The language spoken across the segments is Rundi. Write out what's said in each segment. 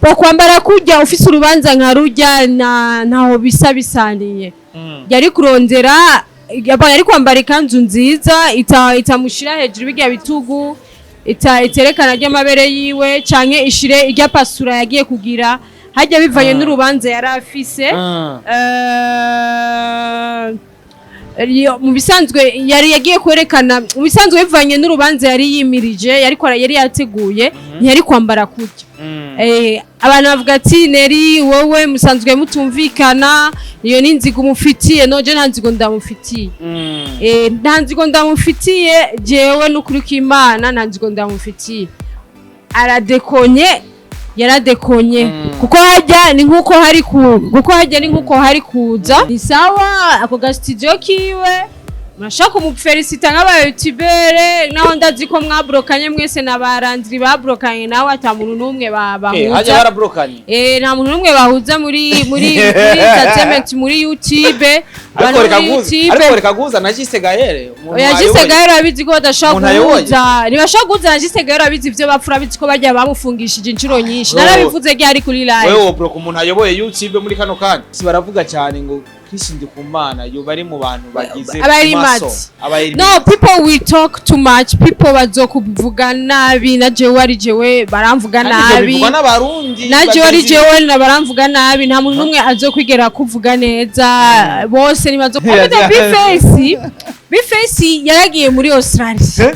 Po kwambara kurya ufise urubanza nka rurya na ntaho bisa bisaniye. Yari kurondera yari kwambara ikanzu nziza itamushira hejuru birya bitugu, iterekana ry'amabere yiwe, canke ishire irya pasura yagiye kugira hajya bivanye n'urubanza yari afise. Mu bisanzwe yari yagiye kwerekana, mu bisanzwe bivanye n'urubanza yari yimirije, yari yateguye, ntiyari kwambara kurya. Abantu bavuga ati: "Neri, wowe musanzwe mutumvikana, iyo ni inzigo umufitiye." No je nta nzigo ndamufitiye. Nta nzigo ndamufitiye jewe, n'ukuri kw'Imana nta nzigo ndamufitiye. Aradekonye, yaradekonye, kuko hajya ni nkuko hari ku kuko hajya ni nkuko hari kuza ni sawa. Ako ga studio kiwe murashaka kumufelicita nk'aba youtubeur, naho ndazi ko mwabrokanye mwese na barandiri babrokanye nawe, ata muntu n'umwe Hajya bahuza. Barabrokanye. Nta muntu n'umwe bahuza muri entertainment, muri YouTube. Ariko Abantu reka muri guza, YouTube. ariko reka guza na Jise Gahere, umuntu Oya, Jise ayoboye. Gahere abizi ko badashobora Umuntu ayoboye. guhuza, ntibashobora guhuza na Jise Gahere. Abizi ivyo bapfura, abizi ko barya bamufungishije inshuro nyinshi. Narabivuze ryari kuri live. Wewe wobroka umuntu ayoboye YouTube muri kano kanya? Si baravuga cyane ngo Chris Ndikumana yoba ari mu bantu bagize Aba ari maso mad. aba ari No, people will talk too much. People bazokuvuga nabi. Na jewe ari jewe baramvuga Kandi ivyo nabi. bivugwa n'Abarundi Na jewe ari bagenzi. jewe na baramvuga nabi. Nta muntu n'umwe azokwigera kuvuga neza, bose nibazo. Bface, Bface yaragiye muri Australia,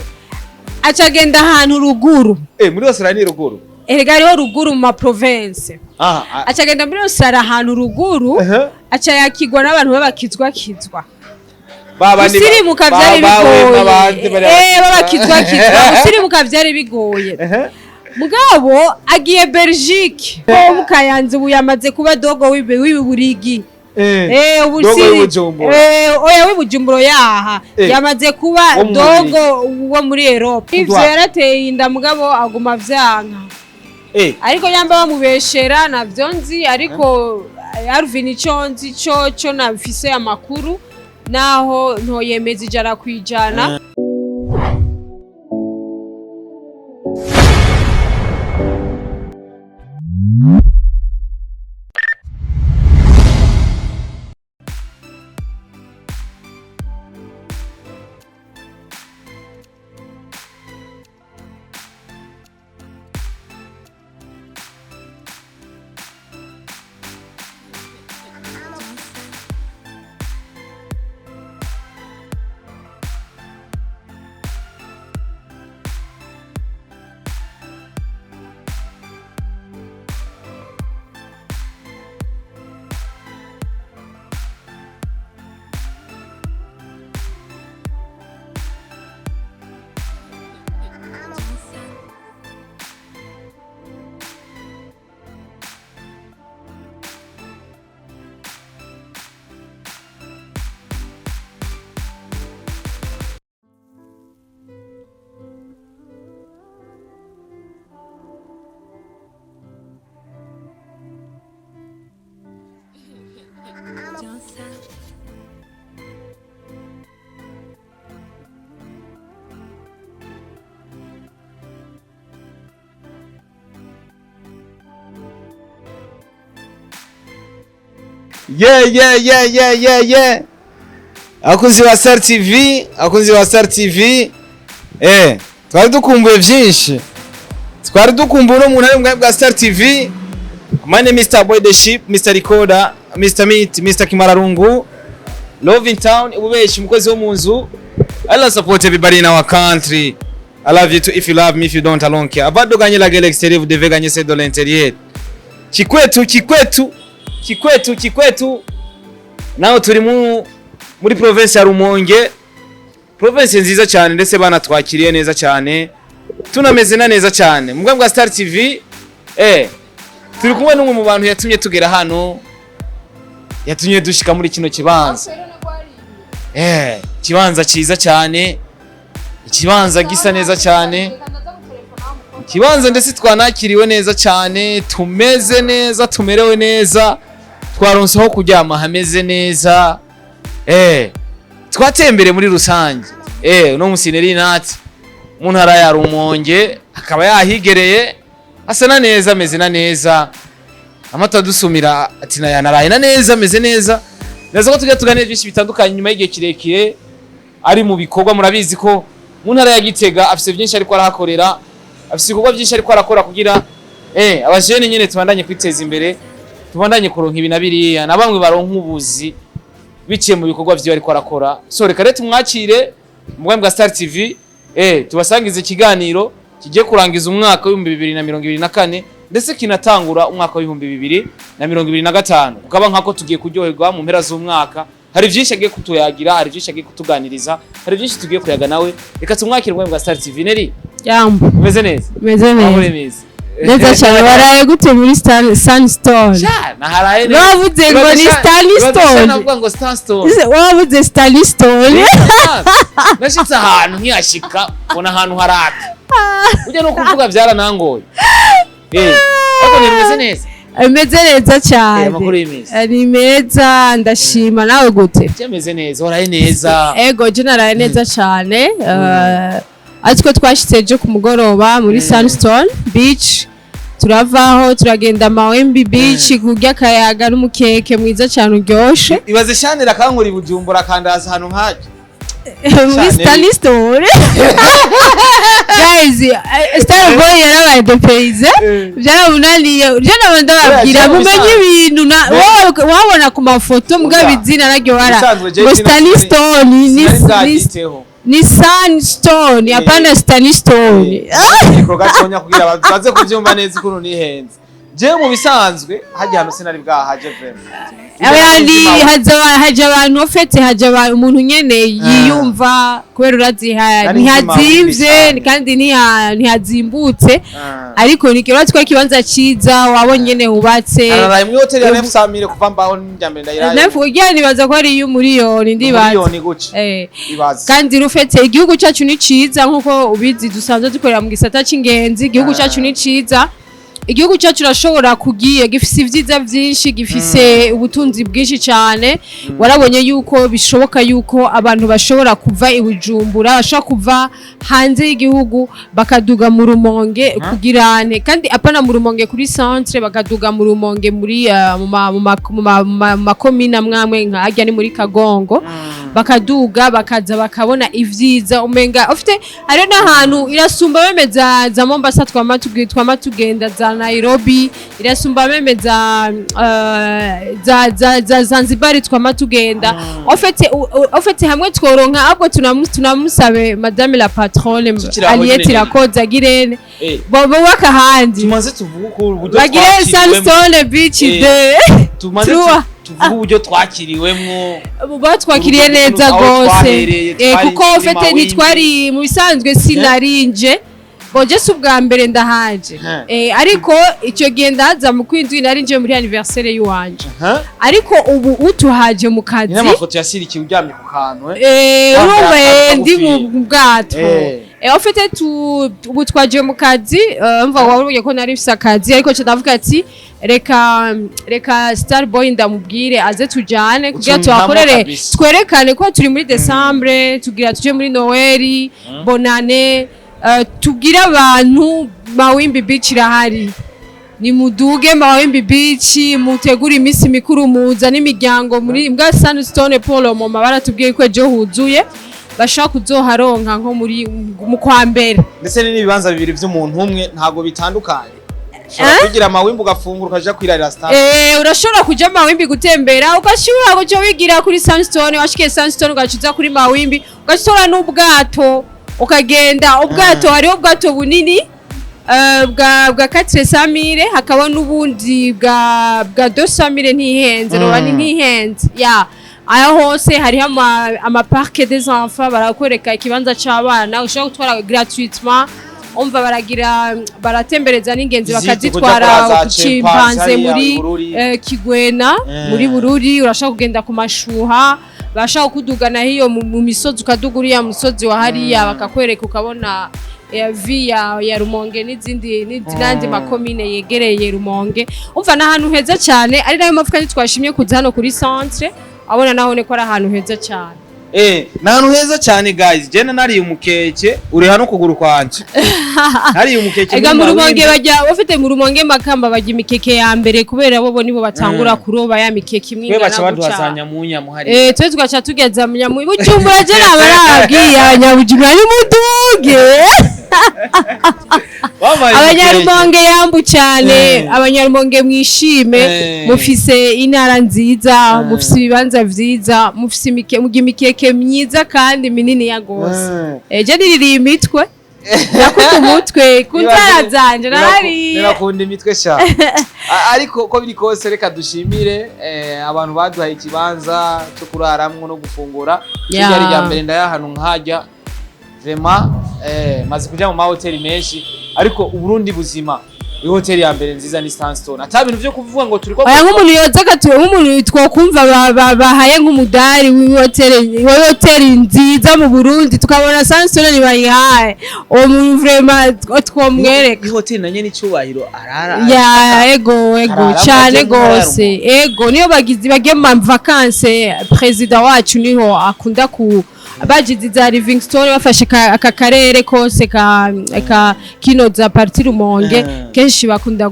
aca agenda ahantu ruguru. Muri Australia ni ruguru. Erega hariho ruguru mu ma province. Aha. Aca agenda muri Australia ahantu ruguru, aca yakigwa n'abantu b'abakizwakizwa. Babandi Gusirimuka vyari bawe bigoye. n'abandi bari B'abakizwakizwa, gusirimuka vyari bigoye. Mugabo agiye Belgique ko mukayanze, ubu yamaze kuba dogo w'iburigi. Ubu Dogo si w'i Bujumbura. Oya, w'i Bujumbura yaha. Yamaze kuba Wo mu dogo wo muri Europe. Ivyo Kudwa. yarateye inda, mugabo aguma vyanka. Ariko yamba bamubeshera navyo nzi, ariko Alvin, ico nzi co nafise amakuru, naho ntoyemeza 100%. Yeah, abakunzi ba Star TV, abakunzi ba Star TV, twari dukumbuye byinshi, twari dukumbuye uno muntu ari mu bwami bwa Star TV. My name is Mr Boy the Ship, Mr Recorder, Mr Meat, Mr Kimararungu, Love in Town, ububeshi, umukozi wo mu nzu. I love support everybody in our country. I love you too if you love me, if you don't, I don't care. Avant de gagner la guerre extérieure, vous devez gagner celle de l'intérieur. Kikwetu, kikwetu, kikwetu, kikwetu. Naho turi muri province ya Rumonge, province nziza cyane, ndetse banatwakiriye neza cyane, tunameze na neza cyane mu bwa Star TV. Turi kumwe n'umwe mu bantu yatumye tugera hano, yatumye dushika muri kino kibanza, ikibanza cyiza cyane, ikibanza gisa neza cyane, ikibanza ndetse twanakiriwe neza cyane, tumeze neza, tumerewe neza, twaronse aho kuryama hameze neza, twatembere muri rusange. Uno musi Neri Nati mu ntara ya Rumonge akaba yahigereye. Asa na neza, ameze na neza. Amata dusumira ati na yanaraye na neza, ameze neza. Neza ko tugiye tuganira byinshi bitandukanye nyuma y'igihe kirekire ari mu bikorwa. Murabizi ko mu ntara ya Gitega afise byinshi ariko arahakorera, afise ibikorwa byinshi ariko arakora kugira abajene nyene tubandanye kwiteza imbere, tubandanye kuronka ibi na biriya, na bamwe baronka ubuzi biciye mu bikorwa vyiwe ariko arakora. So reka rero tumwakire mu bwami bwa Star TV, tubasangize ikiganiro kigiye kurangiza umwaka w'2024 ndetse kinatangura umwaka w'2025, ukaba nkako tugiye kuryoherwa mu mpera z'umwaka. Hari byinshi agiye kutuyagira, hari byinshi agiye kutuganiriza, hari byinshi tugiye kuyaga nawe. Reka tumwakire mu bwami bwa Star TV. Neri, Jambo. umeze neza? Meze Aho neza. neza. Neza cyane. Waraye gute muri Sunstone? Sha, naharaye neza. Bavuze ngo ni Stanley Stone. Navuga ngo Star Stone. Wavuze Stanley Stone. Nashitse ahantu nkihashika mbona ahantu haraka, ujya no kuvuga byaranangoye, ariko nimeze neza. Meze neza cyane. Amakuru y'iminsi? Ni meza, ndashima. Nawe gute? Cyameze neza, waraye neza? Ego, je naraye neza cyane. Ariko twashitse ejo ku mugoroba muri Sunstone Beach, turavaho turagenda Mawembi Beach kurya akayaga n'umukeke mwiza cyane uryoshe. Ibaze shanira akankura i Bujumbura akandaza ahantu nk'aje Muri Cyane. Stanley Stone. Guys, Star Boy yarabaye dépaysé, byaramunaniye. Je nabo ndababwira Oya, mumenye bisanzwe. ibintu wowe wabona ku mafoto mbwa Oya. bizina naryo bara Bisanzwe, je ngo izina Stanley Stone ni sinari ni bwagiteho. ni Sunstone, hapana Stanley Stone. Mikoro gatonya kugira baze kubyumva neza ukuntu nihenze. Jewe mu bisanzwe hajya hano sinari bwahaje vraiment. Abandi haja abantu ofete, haja umuntu nyene yiyumva kubera urazi Nari nzi ntihazimvye Mawimbi cyane. kandi ntihazimbutse, ariko ni urazi ko ari ikibanza ciza, wabonye nyene hubatse. Naraye muri hoteli ya 900 mille kuva mbaho njya mbere ndayiraye. Nefu ugira nibaza ko ari iy'umuriyoni, ndibaza. Miliyoni guca. Ibaze. Kandi rufete igihugu cyacu ni ciza, nkuko ubizi dusanzwe dukorera mu gisata c'ingenzi. Igihugu cyacu ni ciza, igihugu cyacu urashobora kugiye gifise ibyiza byinshi, gifise ubutunzi bwinshi cyane. Warabonye yuko bishoboka yuko abantu bashobora kuva i Bujumbura, bashobora kuva hanze y'igihugu bakaduga mu Rumonge kugirane, kandi apana mu Rumonge kuri centre, bakaduga mu Rumonge muri mu makomine amwe nka harya ni muri Kagongo, bakaduga bakaza bakabona ivyiza. Umenga ufite hariho n'ahantu irasumba même za Mombasa twama tugenda, za Nairobi, irasumba même za Zanzibar twama tugenda. Ufite hamwe tworonka ahubwo tunamusabe madame la patronne Tukiri aho Aliette nyene. Irakoze agirene bubaka ahandi. Tumaze tuvuge uko uburyo Bagire twakiriwemo. Sunstone Beach de Tumaze Trois. tuvuge uburyo twakiriwemwo. Batwakiriye neza Aho gose. twahereye, twari Kuko muri fete Mawimbi. ntitwari mu bisanzwe, sinarinje boje, si ubwa mbere ndahaje. Ariko icyo gihe ndahaza mu kwindwi, narinje muri anniversaire y'uwanje. Ariko ubu utuhaje mu Ni kazi. n'amafoto yasirikiye uryamye ku kantu. Urumva, Wambaye ndi mu akagufi. bwato. En fait ubu twaje mu kazi, mva wabonye ko nari mfise akazi, ariko nca ndavuga ati reka Starboy ndamubwire aze tujane kugira Ucumpamo tuhakorere, kabisa. twerekane ko turi muri Décembre, tugira tuje muri Noël, bonane, tubwire abantu Mawimbi Beach irahari, ni muduge Mawimbi Beach, mutegure iminsi mikuru, muza n'imiryango muri mbwa Sunstone. Paul mama baratubwiye ko ejo huzuye, bashaka kuzoharonka nko muri mu kwa mbere. Ndetse n'ibibanza bibiri by'umuntu umwe ntabwo bitandukanye, ushobora kugira Amawimbi ugafungura ukaja kwirarira Star. Urashobora kuja Mawimbi gutembera, ugashobora kuja wigira kuri Sunstone, washikiye Sunstone ugaca uza kuri Mawimbi, ugatora n'ubwato ukagenda. Ubwato, hariho ubwato bunini bwa 400 mille, hakaba n'ubundi bwa 200 mille, ntihenze. Roba ni ntihenze ya aho hose hariho ama parc des enfants, barakwereka ikibanza c'abana ushobora gutwara gratuitement. Umva, baragira baratembereza n'ingenzi Visite bakazitwara kuja kuri za ku chimpanze hariya muri i Bururi. Kigwena. Muri Bururi urashaka kugenda ku mashuha, bashaka kudugana hiyo mu misozi, ukaduga uriya musozi wa hariya, bakakwereka ukabona vi ya Rumonge n'izindi n'andi makomine yegereye Rumonge. Umva, ni ahantu heza cyane, ari nayo mpamvu kandi twashimye kuza hano kuri centre, abona naho ko ari ahantu heza cyane. Ni ahantu heza cyane guys. Jena nariye umukeke uri hano kuguru kwanje, nariye umukeke. Ega muri mu Rumonge Mawimbi. bajya bafite mu Rumonge Makamba bajya imikeke ya mbere, kubera bo nibo batangura kuroba ya mikeke imwe Twe baca ingana baduha guca. za nyamunya muhari. Twe tugaca tugeza mu nyamu Bujumbura. Je naba narabwiye abanyabujumbura nimuduge. Wabaye umukeke. Abanyarumonge yambu cyane. Abanyarumonge mwishime. Mufise intara nziza, mufise ibibanza vyiza, mufise mugira imikeke myiza kandi minini ya gose. Je niririye imitwe, nakunda umutwe ku nzara zanje narariye. Nirakunda imitwe sha. Ariko uko biri kose reka dushimire abantu baduhaye ikibanza cyo kuraramwo no gufungura. Ryari rya mbere ndayahantu nkajya vraiment, maze kuja mu mahoteli menshi, ariko Uburundi buzima ihoteli ya mbere nziza ni Sunstone, ata bintu vyo kuvuga ngo turiko. Oya, nk'umuntu yoza akatu, nk'umuntu twokumva bahaye nk'umudari w'ihoteli nziza mu Burundi, tukabona Sunstone ntibayihaye uwo muntu, vraiment twomwereka. Ihoteli na nyene icyubahiro arara. Ya, ego ego. Arara Cyane make mu gose, ego. Niyo bagize bagiye mu vacances, perezida wacu niho akunda ku bagize za Livingstone, bafashe aka karere kose ka kino za partie Rumonge. Kenshi bakunda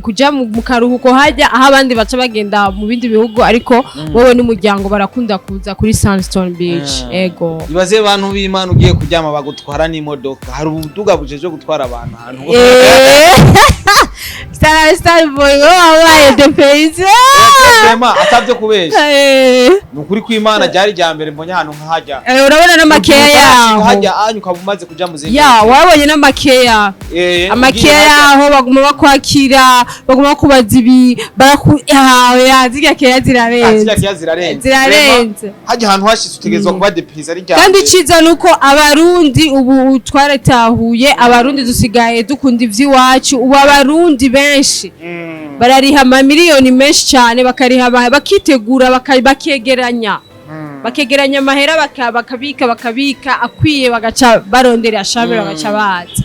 kuja mu karuhuko hajya aho abandi baca bagenda mu bindi bihugu, ariko wowe n'umuryango barakunda kuza kuri Sunstone Beach. Ego. Ibaze bantu b'Imana, ugiye kuryama bagutwara n'imodoka, hari ubuduga bujeje gutwara abantu ahantu. Star Star Boy, wowe wabaye dépaysé. Vraiment, atavyo kubesha, ni ukuri kw'Imana, ryari rya mbere mbonye ahantu nkahajya. Urabona n'amakeya yaho. Hajya anyu ukaba umaze kuja mu zindi. Ya, wabonye n'amakeya. Amakeya ugiye hajya- yaho, baguma bakwakira, baguma bakubaza ibi baraku ya zirya keya Ah, zirarenze. zirya keya zirarenze. Zirarenze. Vraiment, hajya ahantu hashitse utegerezwa kuba dépaysé ari rya Kandi mbere. iciza nuko Abarundi ubu twaratahuye, Abarundi dusigaye dukunda ivy'iwacu. Ubu Abarundi benshi barariha amamiliyoni menshi cyane, bakariha bakitegura, bakegeranya bakegeranya amahera, bakabika akwiye, bagaca barondera chambre, bagaca baza.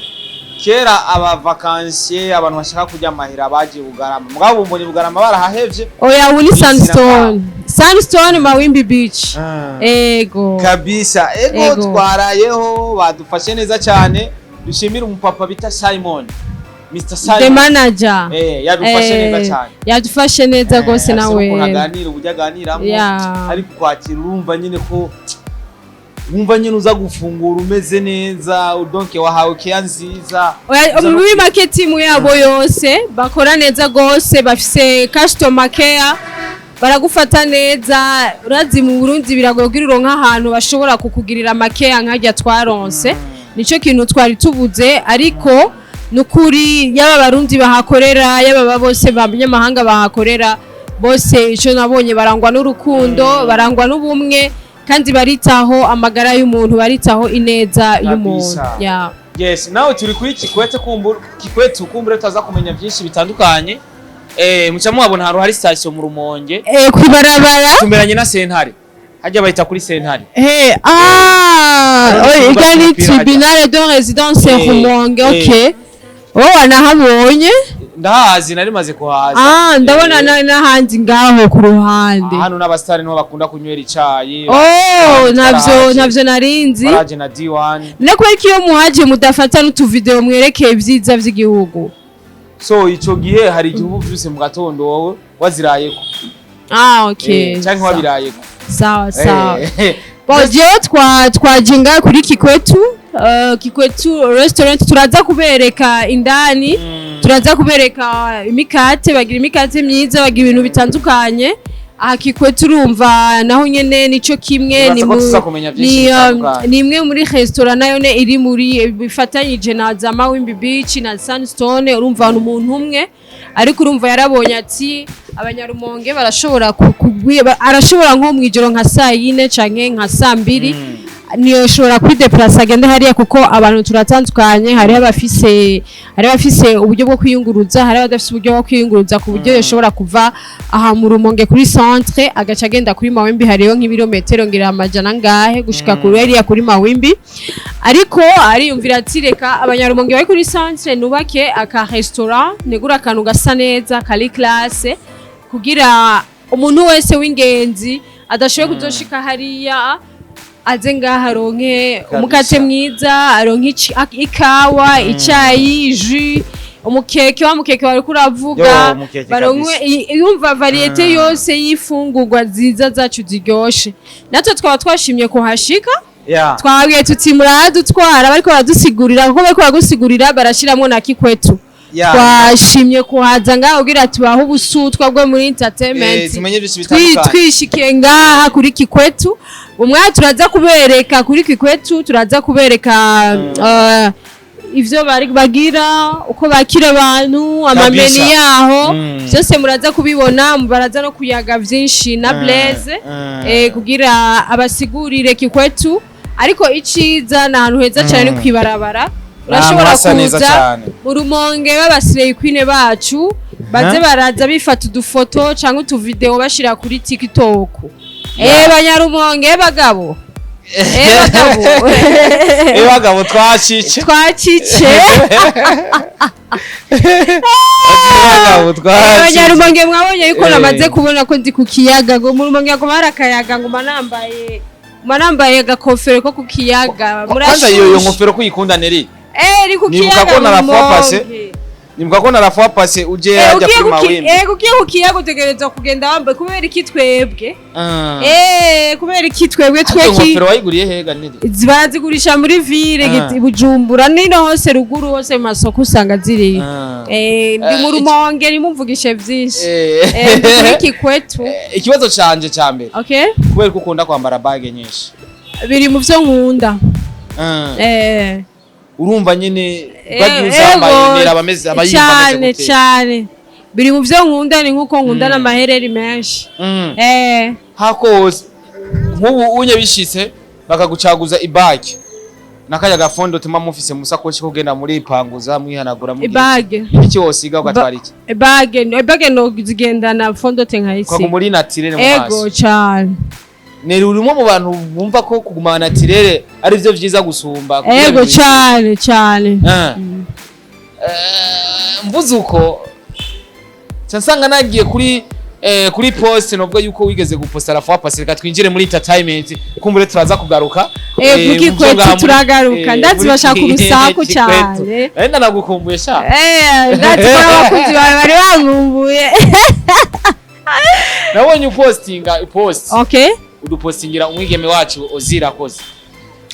Kera aba vacanciers, abantu bashaka kurya amahera, bagiye Bugarama, mugabo ubu mbona i Bugarama barahahevye. Oya, ubu ni Beach. Sunstone, Sunstone Mawimbi Beach, ego. Kabisa, ego. Ego. Twarayeho, badufashe neza cyane. Dushimire umupapa bita Simon, Mr The Simon. manager. Yadufashe neza cyane. Yadufashe neza rwose. Afise Nawe ukuntu aganira, uburyo aganiramo, ariko kwakira urumva nyine ko wumva nyine uza gufungura umeze neza, donc wahawe keya nziza. Oya, Uza no muri make team yabo yose bakora neza gose, bafise customer care, baragufata neza. Urazi mu Burundi biragoye kugira uronke ahantu bashobora kukugirira makeya nk'arya twaronse. Nico kintu twari tubuze, ariko nukuri yaba Abarundi bahakorera, yaba aba bose b'abanyamahanga bahakorera bose, ico nabonye barangwa n'urukundo, barangwa n'ubumwe, kandi baritaho amagara y'umuntu, baritaho ineza y'umuntu. Kabisa. Yeah. Yes, nawe turi kuri Kikwete, kumbura Kikwete, ukumbure tutaza kumenya byinshi bitandukanye. Muca muhabona ahantu hari station mu Rumonge. Kwibarabara. Tumeranye na sentare, hajya bahita kuri sentare. Hey, ah, Hariho oh, n'ikibuga irya ni cy'umupira hajya. tribunal de résidence Rumonge, okay. Oh, nahabonye. Ndahazi, nari maze kuhaza. Ah, ndabona n'ahandi ngaho ku ruhande. Hano n'abasitari niho bakunda kunywera icayi. Oh, navyo Baraje. navyo narinzi. Baraje na D1. No kubera ko iyo muhaje mudafata n'utuvideo mwerekeye ibyiza vy'igihugu. So ico gihe hari igihe uba uvyutse mu gatondo wowe wazirayeko. Ah, okay. Canke wabirayeko. Sawa sawa. Bon, jewe twaje ngaha kuri Kikwetu, Kikwetu restaurant, turaza kubereka indani. Turaza kubereka imikate, bagira imikate myiza, bagira ibintu bitandukanye. Aha Kikwetu urumva naho nyene nico kimwe. Nibaza Ni ko tuza kumenya vyinshi ni, bitandukanye. ni imwe muri restaurant nayo ne iri muri bifatanyije na za Mawimbi Beach na Sunstone. Urumva ni umuntu umwe, ariko urumva yarabonye ati Abanyarumonge barashobora arashobora nko mwijoro nka saa yine canke nka saa mbiri niyo shobora kwideplasa agende hariya, kuko abantu turatandukanye. Hariho abafise uburyo bwo kwiyunguruza, hariho abadafise uburyo bwo kwiyunguruza, ku buryo yoshobora kuva aha mu Rumonge kuri centre agaca agenda kuri Mawimbi, hariyo nk'ibirometero ngira amajana angahe gushika kuri hariya kuri Mawimbi. Ariko ariyumvira ati reka Abanyarumonge bari kuri centre nubake aka restaurant, negura akantu gasa neza kari classe, kugira umuntu wese w'ingenzi adashoboye kuzoshika hariya. Aze ngaha aronke umukate mwiza, aronke ikawa, icayi, jus, umukeke, wa mukeke wariko uravuga. Yo, umukeke. Baronke Kabisa. yumva variété yose y'ifungurwa nziza zacu ziryoshe. Natwe twaba twashimye kuhashika. Twabwiye tuti muradutwara, bariko baradusigurira, kuko bariko baragusigurira barashiramwo na Kikwetu. Twashimye kuhaza ngaho kugira tubahe ubusutwa bwo muri entertainment. Tumenye byinshi bitandukanye. Twishikiye ngaha kuri Kikwetu. Umwanya turaza kubereka kuri Kikwetu, turaza kubereka ivyo bari bagira, uko bakira abantu, ama menu yaho. Byose muraza kubibona, baraza no kuyaga vyinshi na Blaise kugira abasigurire Kikwetu. Ariko iciza ni ahantu heza cyane, ni kwibarabara, urashobora hasa neza kuza cane. mu Rumonge. B'abasireyi kwine bacu baze baraza bifata udufoto cyangwa utuvideo bashira kuri TikTok. Banyarumonge, bagabo, bagabo. Bagabo, twacice. Twacice. Bagabo, twacice. Abanyarumonge, mwabonye yuko namaze kubona ko ndi ku kiyaga, ngo mu Rumonge haguma hari akayaga, ngo mba nambaye agakofero ko ku kiyaga. Kwanza iyo ngofero kuyikunda, Neri? Iri ku Nibuka kiyaga ko mu na la fois passée, Rumonge. Nibuka ko na la fois passée uje ajya ugiye kuri Mawimbi. Ugiye ku kiyaga utegerezwa kugenda wambaye. Kubera iki twebwe? Kubera iki twebwe Iyo tweki ngofero wayiguriye hega, Neri? Barazigurisha muri ville. Bujumbura nino hose, ruguru hose, mu masoko usanga ziri. Ndi mu Rumonge, nimumvugishe vyinshi. Ndi kuri Kikwetu. Ikibazo canje ca mbere, Okay. kubera ko ukunda kwambara bague nyinshi? Biri mu vyo nkunda. Urumva nyine bague uzambaye, Nera abameze aba yumva ameze Cyane. gute? Cyane, biri mu vyo nkunda, ni nkuko nkunda n'amahereri menshi. Hako hose nk'ubu unye bishitse bakagucaguza ibague n'akanya gafondo tuma mufise mu sakoshi ko kugenda muri ipanguza mwihanagura mugira Ibague. iki wosiga ugatwara iki? Ibague, no zigendana fond de teint nkayisiga. Ukaguma uri naturelle mu Ego. maso. Cyane. Neri, urimo mu bantu bumva ko kuguma naturelle ari byo vyiza gusumba kugira Ego. ibintu. Cyane cyane. Mvuze uko nca nsanga nagiye kuri post novuga yuko wigeze guposta la fois passée. Reka twinjire muri entertainment, kumbure turaza kugaruka. Mu mu Kikwetu byo ngaha turagaruka. Ndazi muri bashaka urusaku Kikwetu. cyane. Ndanagukumbuye sha. Ndazi ko abakunzi bawe bari bankumbuye. Nabonye upostinga post, udupostingira umwigeme wacu Ozira koze.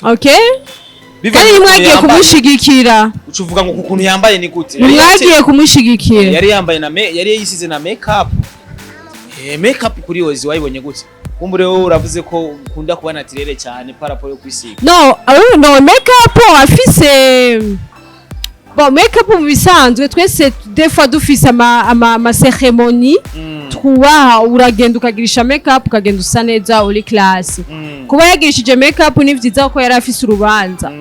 Kandi nimwagiye kumushigikira. Uca uvuga ngo ukuntu yambaye ni gute? Nimwagiye kumushigikira. Yari yambaye na me, yari yisize na makeup. Makeup kuri Ozi wayibonye gute? Kumbure wowe uravuze ko ukunda kuba naturelle cyane par rapport yo kwisiga. No, no makeup afise, bon, makeup mu bisanzwe twese des fois dufise ama cérémonie twubaha, uragenda ukagirisha makeup, ukagenda usa neza, uri classe. Kuba yagirishije makeup ni vyiza kuko yari afise urubanza.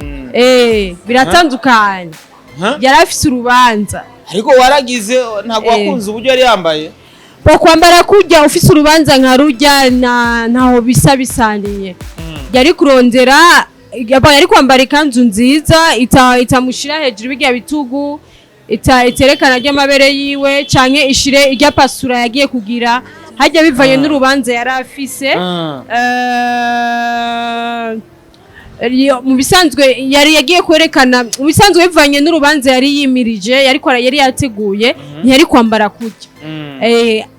Biratandukanye. Huh? Yari afise urubanza. Ariko waragize ntabwo wakunze uburyo yari yambaye? Bo, kwambara kurya ufise urubanza nka rurya na ntaho bisa bisaniye. Yari kurondera yari kwambara ikanzu nziza itamushira hejuru birya bitugu, iterekana ry'amabere yiwe, canke ishire irya pasura yagiye kugira hajya, bivanye n'urubanza yari afise. Mu bisanzwe yari yagiye kwerekana, mu bisanzwe bivanye n'urubanza yari yimirije, yari yateguye, ntiyari kwambara kurya.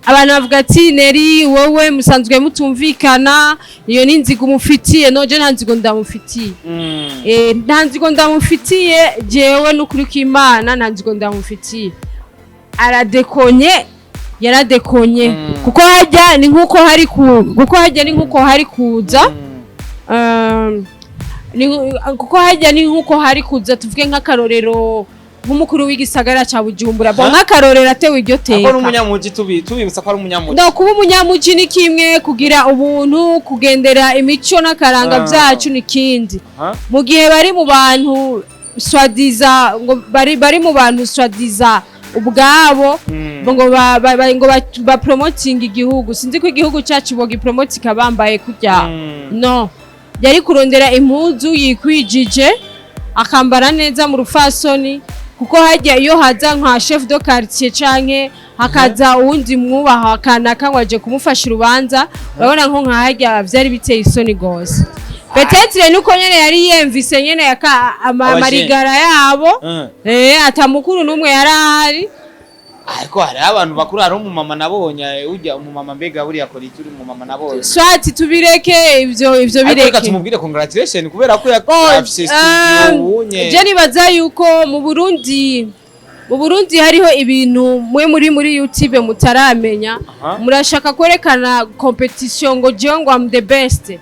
Abantu bavuga ati Neri, wowe musanzwe mutumvikana, iyo ni inzigo umufitiye. No, je nta nzigo ndamufitiye. Nta nzigo ndamufitiye jewe, n'ukuri kw'Imana nta nzigo ndamufitiye. Aradekonye, yaradekonye. Kuko hajya ni nkuko hari kuza kuko hajya ni nkuko hari kuza, tuvuge nk'akarorero, nk'umukuru w'igisagara ca Bujumbura, bon, nk'akarorero atewe iryo Ako teka. n'umunyamuji, tubibutsa ko ari umunyamuji. No kuba umunyamuji ni kimwe, kugira ubuntu, kugendera imico n'akaranga byacu ni kindi. Mu gihe bari mu bantu soi-disant, ngo bari mu bantu soi-disant ubwabo ngo ngo bapromotinga igihugu, sinzi ko igihugu cyacu bogipromotinga bambaye kurya. No yari kurondera impuzu yikwijije, akambara neza mu rufasoni, kuko hajya iyo haza nka chef de quartier canke hakaza uwundi mwubaha kanaka ngo aje kumufasha urubanza, urabona nko nka hajya vyari biteye isoni gose. Peut-être nuko nyene yari yemvise nyene yaka Abajene. amarigara yabo. Ata mukuru n'umwe yari ahari. Ariko hariho abantu bakuru, hari umumama nabonye, ujya umumama, mbega buriya akora iki uri umumama nabonye? Swati, tubireke ivyo. Ariko reka Bireke. tumubwire congratulation kubera ko Oh, afise studio ubunye. Je nibaza yuko mu Burundi hariho ibintu mwe muri YouTube mutaramenya. Murashaka kwerekana competition ngo jewe ngo I'm the best.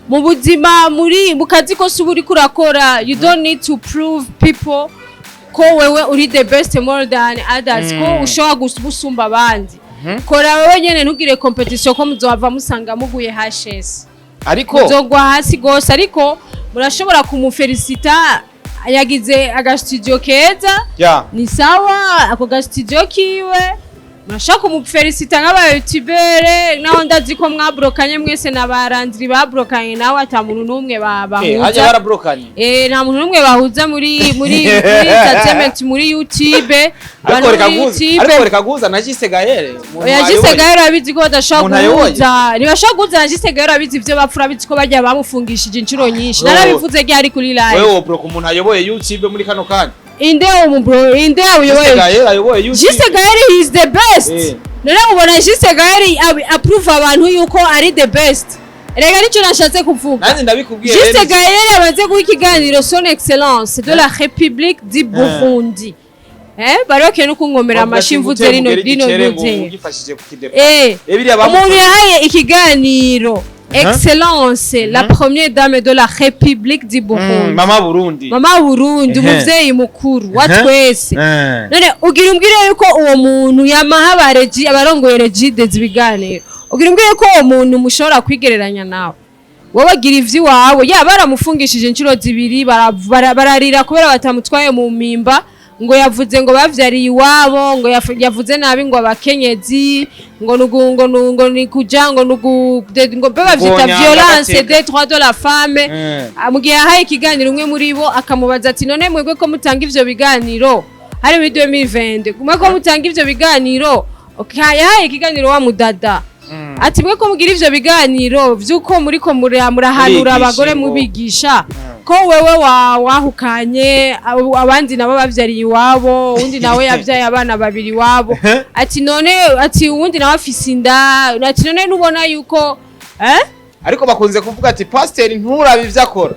Mu buzima, muri mu kazi kose uba uriko urakora, you don't need to prove people ko wewe uri the best more than others, ko ushobora gusumba abandi. Kora wewe nyene, ntugire competition, ko muzohava musanga muguye hashesi. Ariko muzogwa hasi gose. Ariko murashobora kumufelicita, yagize agastudio keza. Ni sawa, ako gastudio kiwe murashobora kumufelicita nk'aba youtubeur, naho ndazi ko mwabrokanye mwese na barandiri babrokanye nawe, ata muntu n'umwe Hajya bahuza. Barabrokanye. Nta muntu n'umwe bahuza muri entertainment, muri YouTube. Ariko Abantu reka muri guhuza, YouTube. ariko reka guhuza na Jise Gahere. Umuntu Oya, Jise ayoboye. Gahere abizi ko badashobora Umuntu ayoboye. guhuza, ntibashobora guhuza na Jise Gahere, abizi ivyo bapfura, abizi ko barya bamufungishije inshuro nyinshi. Narabivuze ryari kuri live. Wewe wobroka umuntu ayoboye YouTube muri kano kanya? Inde umubro inde Jise uyoboye? Gahere ayoboye YouTube. Jise Gahere is the best. None ubona Jise Gahere approve abantu yuko ari the best? Rega nicyo nashatse kuvuga. Nanjye ndabikubwiye. Jise Rero. Gahere amaze guha ikiganiro Son Excellence de la République du Burundi. Bari bakwiye no kunkomera amashi mvuze rino ntuze. Ugifashije kukidepa. Biriya Umuntu yahaye ikiganiro Excellence la première dame de la République du Burundi. Mama Burundi. Mama Burundi, umuvyeyi mukuru wa twese. None ugira umbwire yuko uwo muntu yamaha abareji, abarongoye Regideso ibiganiro, ugira umbwire yuko uwo muntu mushobora kwigereranya nawe? Wowe agira ivy'iwawe. Ya baramufungishije inshuro zibiri, bararira kubera batamutwaye mu mpimba, ngo yavuze ngo bavyariye iwabo, ngo yavuze nabi ngo abakenyezi, ngo nugu ngo ngo ni kuja ngo nugu ngo mbe bavyita Gonya, violence agateka. des droits de la femme. Ah, mu gihe yahaye ikiganiro umwe muri bo, akamubaza ati: "None mwebwe ko mutanga ivyo biganiro?" Hari muri 2020. "Mwe ko mutanga ivyo biganiro?" Okay, yahaye ikiganiro wa mudada ati: "Mwe ko mugira ivyo biganiro vy'uko muriko murahanura Murigisha abagore, mubigisha ko wewe wahukanye, abandi nabo bavyariye iwabo, uwundi nawe yavyaye abana babiri iwabo," ati none, ati uwundi nawe afise inda, ati none nubona yuko Ariko bakunze kuvuga ati pasiteri nturabe ivyo akora,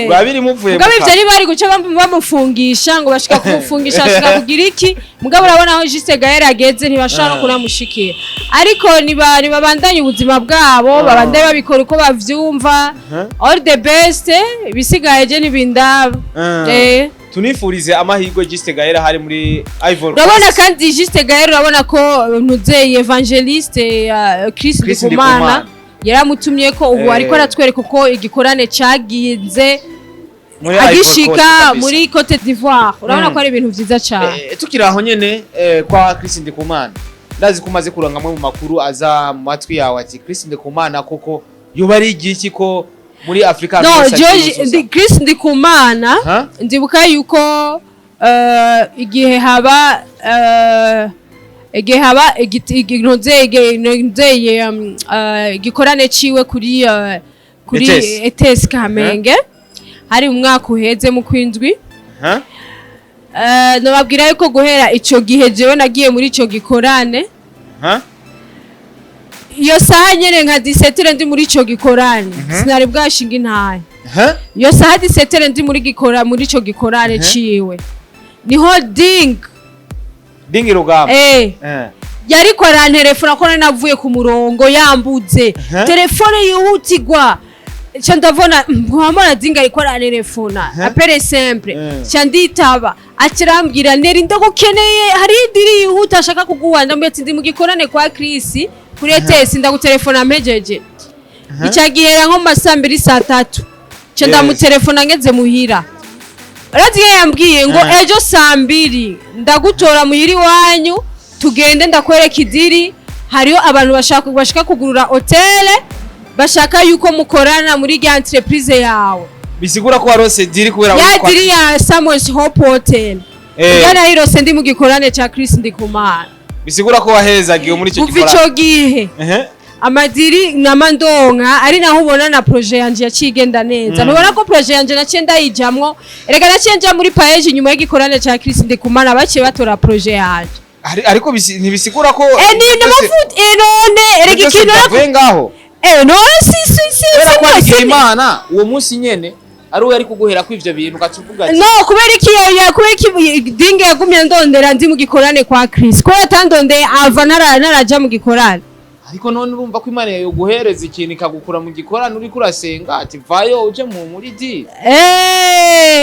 urabiri muvuye Mugabo mu ivyo kanwa. ari bari guca bamufungisha, ngo bashika kumufungisha, bashika kugira iki? Mugabo urabona aho Juste Gaël ageze, ntibashobora no kunamushikira. Ariko nibabandanye ubuzima bwabo, babandanye babikora uko bavyumva. All the best, ibisigaye je ntibindaba. Tunifurize amahirwe Juste Gaël hari muri Ivory Urabona Coast. kandi Juste Gaël, urabona ko ntuzeye évangéliste Chris Chris Ndikumana Ndikumana. yaramutumye ko ubu ariko aratwereka uko igikorane cagize Muri Ivory Coast agishika kabisa. muri Cote d'Ivoire. Urabona ko ari ibintu vyiza cane. Tukiri aho nyene, kwa Chris Ndikumana, ndazi ko umaze kuranga amwe mu makuru aza mu matwi yawe ati Chris Ndikumana koko yoba ari igiki ko muri Afrika No, hose George agiye gususa? Chris Ndikumana, Ha? ndibuka yuko igihe haba nzeye igikorane ciwe kuri ETS. ETS Kamenge, hari mu mwaka uheze mu kwindwi. Ha? Nababwira yuko guhera ico gihe jewe nagiye muri ico gikorane. Ha? Iyo saha nyene nka 17 ndi muri ico gikorane, sinari bwashinga intahe. Ha? Iyo saha 17 ndi muri gikora muri ico gikorane ciwe, niho ding. Dingi rugamba. Yariko arantelefona ko nari navuye ku murongo, yambuze. Telefone yihutirwa, ca ndabona nkwamona dinga ariko arantelefona, appel simple. Ca nditaba, acirambwira: "Neri, ndagukeneye, hari i deal yihuta ashaka kuguha." Ndamubwira ati: "Ndi mu gikorane kwa Chris kuri ETS, ndagutelefona mpejeje." Ica gihera nko mu masaa 2, saa 3, ca ndamutelefona ngeze muhira. Urazi iyo yambwiye ngo: "Ejo saa 2 ndagutora muhira iwanyu, tugende ndakwereka i deal. Hariho abantu bashaka kugurura hôtel, bashaka yuko mukorana muri rya entreprise yawe." Bisigura ko warose deal kubera Ya witwa deal ya Samuel's Hope Hotel ya nayirose ndi mu gikorane ca Chris Ndikumana. Bisigura ko wahezagiwe muri icyo Kuva gikorane. ico gihe Amadiri nama ndonka, ari naho ubona na projet yanje yaciye igenda neza. Ntubona ko projet yanje naciye ndayijamwo? Erega naciye nja muri PAEEJ nyuma y'igikorane ca Chris Ndikumana, baciye batora projet yanje. Ariko ntibisigura ko Ni namavuta, none erega byose ikintu bitavuye ngaho. None si Kubera ko si wabigira si Imana uwo munsi nyene ari we yari kuguhera ko ivyo bintu, ugaca uvuga ati No, kubera iki kubera iki dinge yagumye ndondera ndi mu gikorane kwa Chris? Ko yatandondeye ava naraja mu gikorane. Ariko none urumva ko Imana yoguhereza ikintu ikagukura mu gikorane uriko urasenga, ati vayo uje mu muri di.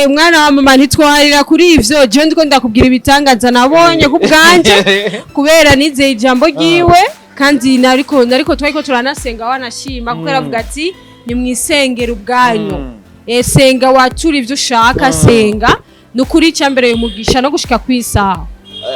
Mwana wa mama, ntitwarira kuri ivyo. Jewe ndiko ndakubwira ibitangaza nabonye ku bwanje, kubera nizeye ijambo ryiwe, kandi nariko twariko turanasenga, wanashima, kuko yaravuga ati nimwisengere ubwanyu. Senga watura ivyo ushaka, senga ni ukuri, icyambere umugisha no gushika kw'isaha.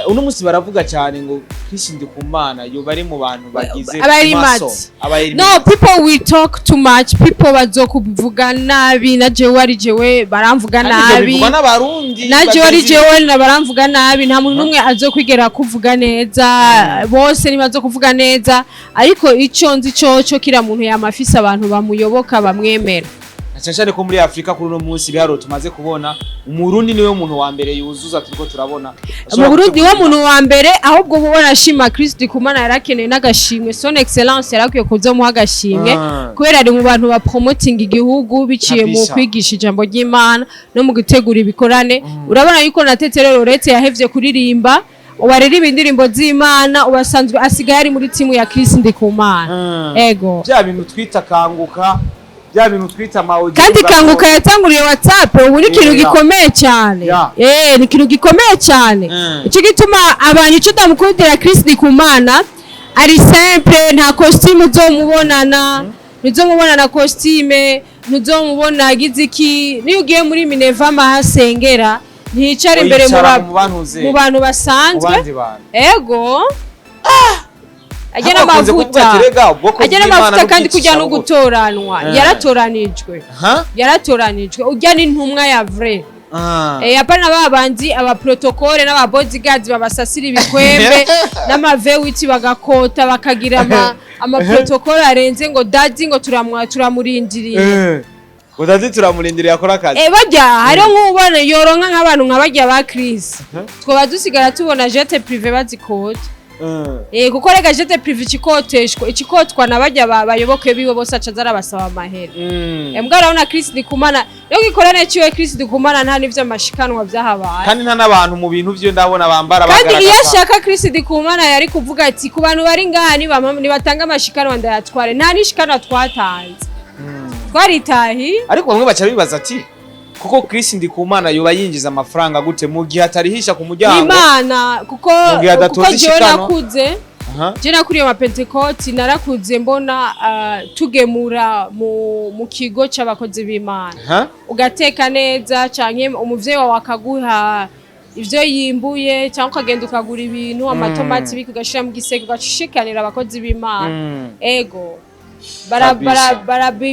Uno munsi baravuga cyane ngo Chris Ndikumana yoba ari mu bantu bagize Aba maso Illuminati. aba No, people will talk too much, people bazokuvuga nabi. Na jewe ari jewe baramvuga nabi. Bivugwa n'Abarundi Na jewe ari bagenzi. Jewe na baramvuga nabi. Nta muntu n'umwe azokwigera kuvuga neza, bose ntibazokuvuga neza. Ariko ico nzi coco, kira muntu yama afise abantu bamuyoboka, bamwemera. Na cyane cyane ko muri Afurika kuri uno munsi, ibiharuro tumaze kubona, Umurundi niwe muntu wa mbere yuzuza, turiko turabona. Mu Burundi wo muntu wa mbere. Ahubwo uba ubona ashima Chris Ndikumana, yarakeneye n'agashimwe. Son Excellence yarakwiye kuzomuha agashimwe, kubera ari mu bantu ba promoting igihugu biciye mu kwigisha ijambo ry'Imana no mu gutegura ibikorane. Urabona yuko na Tetere Lorette yahevye kuririmba, ubu aririmba indirimbo z'Imana, ubu asanzwe asigaye ari muri timu ya Chris Ndikumana. Ego. Bya bintu twita Kanguka, bya bintu twita ma audio. Kandi Kanguka yatanguriye WhatsApp, ubu ni ikintu gikomeye cyane. Ni ikintu gikomeye cyane. Ico gituma abantu, ico ndamukundira Chris Ndikumana, ari simple. Nta costume uzomubonana, ntuzomubona costume, ntuzomubona agize iki. Niyo ugiye muri Mineva ahasengera, ntiyicara imbere mu Yicara mu bantu ze, mu bantu mu basanzwe. bandi bantu. Ego, ajya Bakunze kuvuga n'amavuta ati, "Rega, ubwoko ajya bw'Imana n'amavuta, kandi n'ubwicisha kujya no bugufi." gutoranwa. Yaratoranijwe. Yaratoranijwe, ujya n'intumwa ya vrai. Apana ba bandi aba protocole n'aba bodyguards babasasira ibikwembe n'amavewiti, bagakota, bakagira ama protocole arenze, ngo daddy, ngo turamwa turamurindiriye. Ngo daddy turamurindiriye akora akazi. Bajya hariho nk'ubona yoronka nk'abantu nka bajya ba Chris, twaba dusigara tubona jet privé bazikota. Kuko rega jet privé ikikoteshwa, ikikotwa na bajya bayoboke biwe bose, aca aza arabasaba amahera. Mbwa urabona Chris Ndikumana rero, gikorane ciwe Chris Ndikumana, nta n'ivyo amashikanwa vyahabaye. Kandi nta n'abantu mu bintu vyo ndabona bambara Kandi iyo bagaragaza. ashaka, Chris Ndikumana yari kuvuga ati ku bantu bari ngaha nibatanga amashikanwa ndayatware. Nta n'ishikanwa twatanze, twaritahiye. Ariko bamwe baca bibaza ati kuko Chris Ndikumana yoba yinjiza amafaranga gute mu gihe atarihisha ku muryango? Imana, kuko Mu gihe adatoza kuko jewe ishikanwa. nakuze, je nakuriye ama Pentecote, narakuze mbona tugemura mu kigo c'abakozi b'Imana. Ugateka neza, canke umuvyeyi wawe akaguha ivyo yimbuye, cyangwa ukagenda ukagura ibintu, amatomati biki, ugashira mu giseke, ugashikanira abakozi b'Imana. Ego,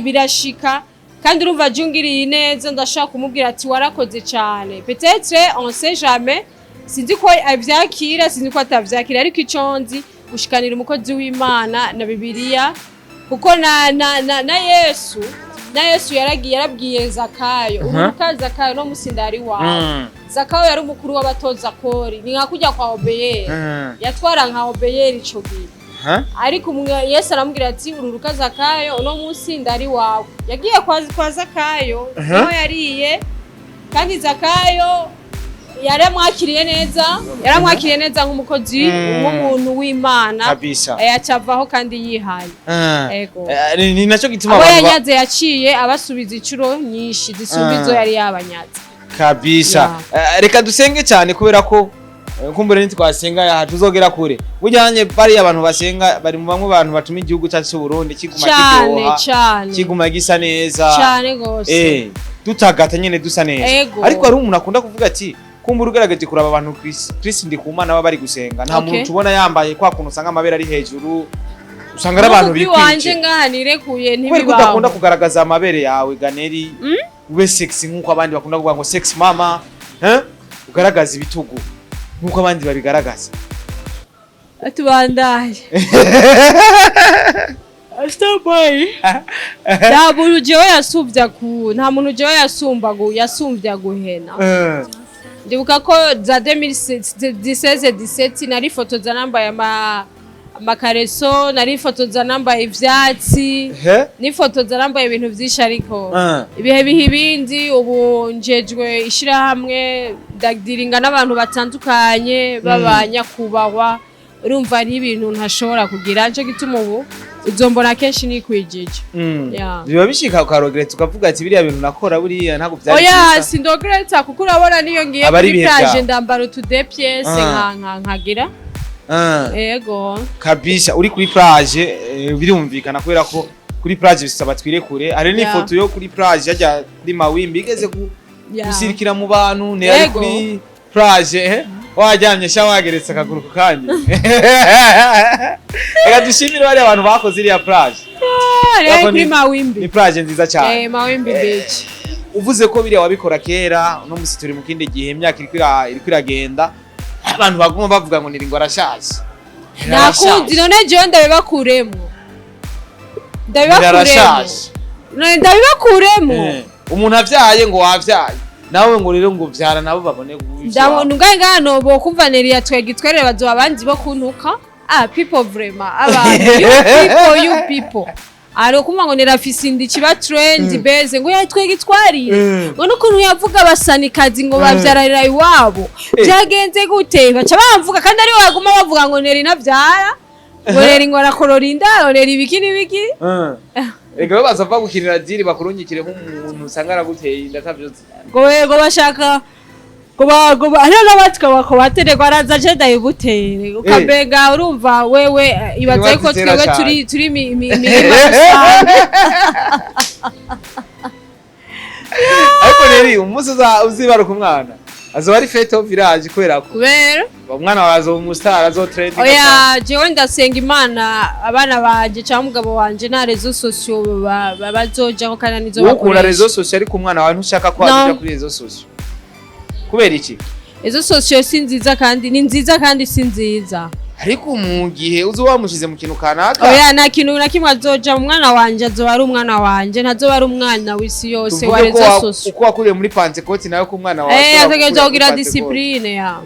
birashika. Kandi urumva jungiriye neza, ndashaka kumubwira ati warakoze cyane. Peut-être, on sait jamais, sinzi ko avyakira, sinzi ko atavyakira, ariko ico nzi, gushikanira umukozi w'Imana na Bibiliya, kuko na Yesu yaragiye yarabwiye Zakayo, uruka Zakayo no musindari wawe. Zakayo yari umukuru w'abatoza kori, ni nka kujya kwa OBR. Yatwara nka OBR ico gihe. Ariko Yesu aramubwira ati ururuka Zakayo, uno munsi ndari wawe. Yagiye kwa Zakayo, niho yariye, kandi Zakayo yaramwakiriye neza, yaramwakiriye neza nk'umukozi, nk'umuntu w'Imana. Acavaho kandi yihaye. Ego. Ni nacyo gituma Abo abantu yanyaze, yaciye abasubiza inshuro nyinshi zisumba izo yari yabanyaze. Kabisa. Reka dusenge cyane, kubera ko kumbure ntitwasenga aha tuzogera kure. Burya bariya abantu basenga bari mu bamwe bantu batuma igihugu cyacu cy'u Burundi kiguma Cyane. kiryoha, Cyane. kiguma gisa neza. Cyane gose. Tutagata nyene dusa neza. Ego. Ariko hari umuntu akunda kuvuga ati kumbura ugaragaje kuraba abantu Chris Ndikumana baba bari gusenga, nta muntu tubona yambaye kwa kuntu usanga amabere ari hejuru, usanga ari abantu N'umugwi wanje bikwije. ngaha nirekuye. Kubera ko Ntibibaho. udakunda kugaragaza amabere yawe, Ganeri, ube sexy nk'uko abandi bakunda kuvuga ngo sexy mama, eh? Ugaragaza ibitugu nk'uko abandi babigaragaza. Tubandaye. Starboy, nta muntu jewe yasuvya ku, nta muntu jewe yasumvya guhena. Ndibuka ko za 2016, 17 narifotoza nambaye amakareso, narifotoza nambaye ivyatsi, nifotoza nambaye ibintu vyinshi, ariko ibihe biha ibindi. Ubu njejwe ishirahamwe, ndadiringa n'abantu batandukanye b'abanyakubahwa. Urumva ari ibintu ntashobora kugira, nico gituma ubu uzombona kenshi nikwijije. Yeah. Biba bishika ukaregretta, ukavuga ati biriya bintu nakora buriya ntabwo byari Oya, byiza? Sindoregretta, kuko urabona niyo ngiye Aba ari kuri ibihe plage vyawe. ndambara utu deux pièces nkagira. Ego. Kabisa, uri kuri plage, birumvikana, kubera ko kuri plage bisaba twirekure. Hari n'ifoto yo kuri plage yajya kuri Mawimbi igeze ku gusirikira mu bantu, ne ari kuri plage, waryamye sha, wageretse akaguru ku kandi. Reka dushimire bariya abantu bakoze iriya plage. Ah, rero Yako kuri Mawimbi. Ni plage nziza cyane. Mawimbi Beach. Uvuze ko biriya wabikora kera, uno musi turi mu kindi gihe, imyaka iriko iragenda, abantu baguma bavuga ngo niringo arashaje. Nakundi none jewe ndabibakuremo, ndabibakuremo. Arashaje. None ndabibakuremo. Umuntu avyaye ngo wavyaye nawe, ngo rero ngo vyara nabo babone. Ndabona ubwaye ngano bokumva Neri yatwega itwerere, bazoba abandi bo kuntuka. Ah, people, vraiment, abantu, you people, you people, ari kumva ngo nerafise inda ikiba trend beze ngo yatwega itwarire, ngo n'ukuntu yavuga abasanikazi ngo bavyararira iwabo. Byagenze gute? Baca bamvuga, kandi aribo baguma bavuga ngo Neri navyara, ngo Neri ngo arakorora inda, ngo Neri ibiki n'ibiki. Reka bo baza gukinira diri, bakurungikire nk'umuntu usanga araguteye inda atavyuzi. Ngo bashaka ngo hariho n'abatwa bakobatererwa, araza aje ndayibutere, ukamenga urumva wewe, ibaza yuko Ntiwazitera twebwe cane. turi imirima rusange. Ariko rero umunsi uzibaruka umwana azoba ari fête au village, kubera ko Kubera umwana wawe azoba umustar, azo trending. Oya, jewe ndasenga Imana, abana banje cyangwa umugabo wanje nta réseaux sociaux bazojako, kandi nizo Wowe ukunda bakoresha. réseaux sociaux, ariko umwana wawe ntushaka ko No. azoja kuri réseaux sociaux, kubera iki? Réseaux sociaux si nziza, kandi ni nziza kandi si nziza. Ariko mu gihe uzoba wamushize mu kintu kanaka. Oya, nta kintu na kimwe azoja. Umwana wanje azoba ari umwana wanje, ntazoba ari umwana w'isi yose wa Tuvuge ko réseaux sociaux. Uko wakuriye muri Pentecôte, nawe ko umwana wawe ashobora Ategerezwa gukurira kugira muri Pentecôte. discipline ya.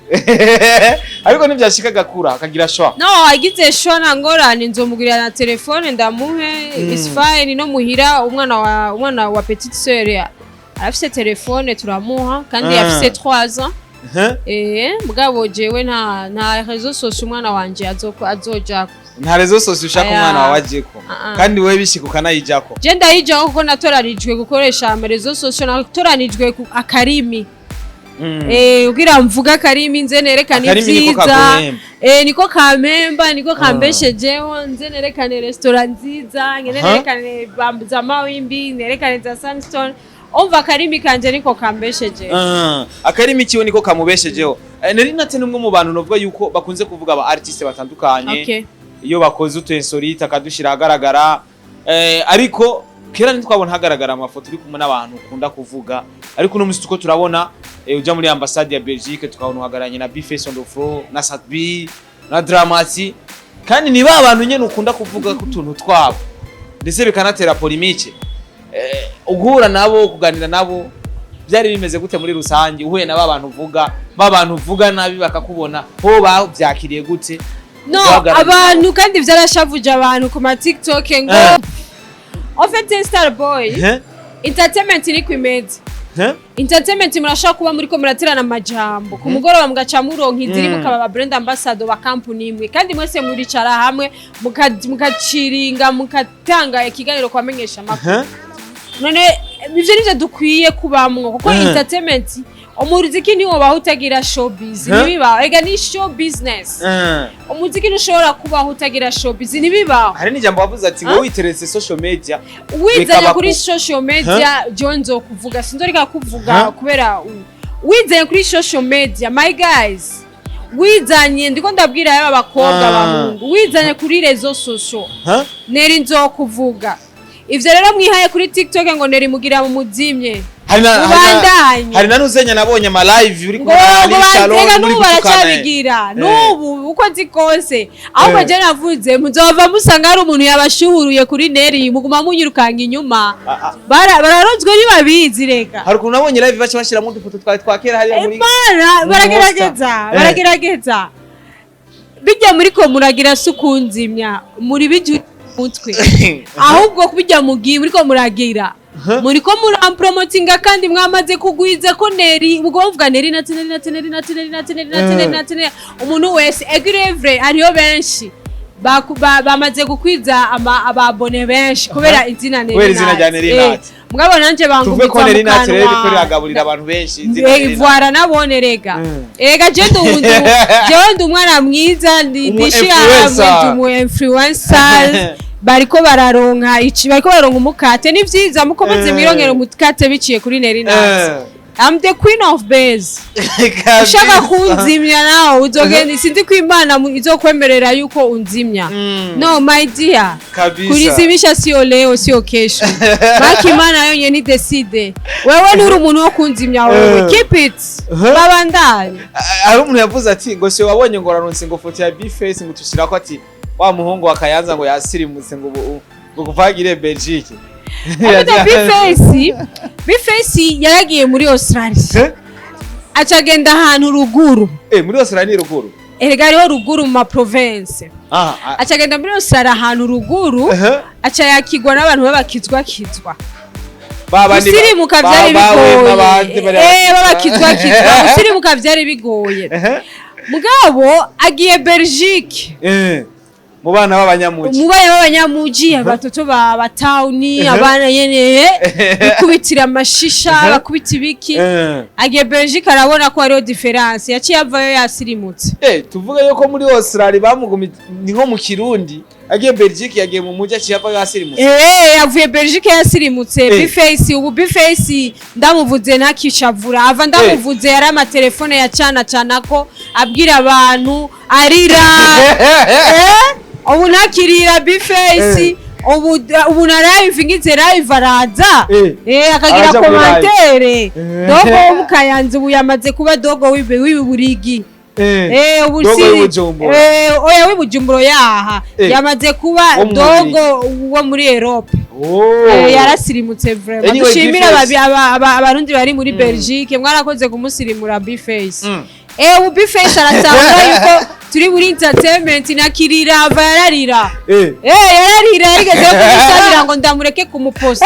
Ariko ntibyashika agakura akagira choix. No, agize choix nta ngorane, nzomugurira na telefone ndamuhe. Is fine. No muhira umwana wa petite sœur arafise telefone, turamuha kandi afise 3 ans. Mugabo jewe nta réseaux sociaux umwana wanje azojako. Nta réseaux sociaux ushaka Aya. umwana wawe ajeko? Ah, ah. Kandi wewe bishika ukanayijako? Je ndayijaho kuko natoranijwe gukoresha ama réseaux sociaux, natoranijwe akarimi. Kugira mvuga akarimi, nze nerekane Akarimi niko ivyiza. kaguhemba. Niko kampemba, niko kambeshejeho. Nze nerekane restaurant nziza, ngene nerekane za Mawimbi, nerekane za Sunstone. Umva, akarimi kanje niko kambeshejeho. Ah, akarimi kiwe niko kamubeshejeho. Nari nate numwe mu bantu novuga yuko bakunze kuvuga aba artiste batandukanye iyo bakoze utu insolite akadushira ahagaragara, ariko kera ntitwabona hagaragara amafoto uri kumwe n'abantu ukunda kuvuga. Ariko uno musi tuko turabona uja muri ambasade ya Belgique, tukabona uhagararanye na Bface on the floor na Sat-B na Dramati, kandi ni ba bantu nyene ukunda kuvuga ku tuntu twabo, ndetse bikanatera polémique. Uguhura nabo, kuganira nabo byari bimeze gute muri rusange? Uhuye na ba bantu uvuga, ba bantu uvuga nabi bakakubona, ho bavyakiriye gute? No. Guhagarara. Abantu kandi vyarashavuje abantu ku ma TikTok ngo en fait, Star Boy, entertainment niko imeze. Entertainment, murashobora kuba muriko muraterana amajambo ku mugoroba, mugaca muronka iziri, mukaba ba brand ambassador ba company imwe, kandi mwese muricara hamwe mukaciringa, mukatanga ikiganiro kwamenyesha amakuru. None ivyo nivyo dukwiye kubamwo, kuko entertainment, umuziki ntiwobaho utagira showbiz. Ntibibaho ega, ni show business. Umuziki ntushobora kubaho utagira showbiz, ntibibaho. Hari n'ijambo wavuze ati ngo witeretse social media Wizanye bikaba kuri social media, jewe nzokuvuga, sinzoreka kuvuga. Kubera wizanye kuri social media, my guys, wizanye, ndiko ndabwira yaba abakobwa, abahungu, wizanye kuri réseaux sociaux, Neri nzokuvuga. Ivyo rero mwihaye kuri TikTok ngo Neri mugira mu muzimye. Mubandanye. Hari na nuzenya nabonye ama live uri ngo kumwe na ngo Ali Shalom, batega uri n'ubu gutukana. baracyabigira n'ubu uko nzi kose. Ahubwo je navuze muzova musanga hari umuntu yabashuhuruye kuri Neri, muguma munyirukanga inyuma. Ah, ah. Bararozwe ntibabizi reka. Hari ukuntu nabonye live baca bashiramo udufoto twari twa kera hariya muri Imana mu baragerageza. Monster. Baragerageza bijya muri ko muragira si ukunzimya muri bijya mutwe, ahubwo bijya mugiye muri ko muragira, muri ko murampromotinga kandi mwamaze kugwiza ko Neri, ubwo bavuga Neri Nati, Neri Nati, Neri Nati, Neri Nati, Neri Nati, Neri Nati, Neri umuntu wese egirevre hariyo benshi bamaze gukwiza ababone benshi kubera izina Neri Kubera izina rya Nati. Neri Nati. Mugabo nanje Tuvuge ko bangumiza Neri mu Nati rero iriko kanwa. iragaburira abantu benshi izina Eh, Neri Nati. Voila, nabone rega. Erega je jewe ndi umwana mwiza, ndi Umu ndishirahamwe. influencer. Ndi umu influencer, bariko bararonka iki, bariko bararonka umukate. Ni vyiza mukomeze mwirongera umukate biciye kuri Neri Nati. I'm the queen of base. Kabisa. Ushaka kunzimya nawe uzogenda, sinzi ko Imana izokwemerera yuko unzimya. No, my dear. Kabisa. Kulizimisha sio leo, sio kesho, maki Imana yonyene idécide. Wewe nturi umuntu wo kunzimya wewe. Keep it. Babandanye. Hari umuntu yavuze ati ngo si wabonye ngo raronse ngo foto ya B-Face ngo tushirako, ati wa muhungu wa Kayanza ngo yasirimutse, ngo ubu ngo kuva yagiriye Belgique. Afite B-Face. B-Face yaragiye muri Australia. Eh? Aca agenda ahantu ruguru. Eh, muri Australia ni ruguru. Erega hariho ruguru mu ma province. Ah, ah. Aca agenda muri Australia ahantu ruguru. Aca yakigwa n'abantu b'abakizwakizwa. Ba bandi Gusirimuka vyari bawe n'abandi bigoye. bari B'abakizwakizwa, gusirimuka vyari bigoye. Mugabo agiye Belgique. Mu bana b'abanyamuji. Mu bana b'abanyamuji, abatoto ba batawuni, abana nyene bikubitira amashisha, bakubita ibiki. Agiye Belgique arabona ko hariho différence, yaciye avayo yasirimutse. Eh, tuvuge yuko muri Australia bamugumi ni nko mu Kirundi, agiye Belgique, yagiye mu muji, aciye ava yasirimutse. Eh, yavuye Belgique yasirimutse. B-Face ubu, B-Face ndamuvuze ntakishavura, ava ndamuvuze yari amatelefone yacana cana ko abwira abantu arira. Eh, ubu ntakirira B-Face. Ubu na live ngize live araza. Akagira Araja muri live. commentaire. Dogo wo mu Kayanza ubu yamaze kuba dogo w'iburigi. Ubu Dogo si w'i Bujumbura. Oya, w'i Bujumbura yaha. Yamaze kuba Wo mu dogo wo muri Europe. Oh. Yarasirimutse vraiment. Anyway, Dushimira B-Face. Abarundi bari muri Belgique, mwarakoze kumusirimura B-Face. Ubu B-Face aratanga yuko turi muri entertainment, nakirira ava yararira. Yararira, yarigeze yo kumusabira ngo ndamureke kumuposta.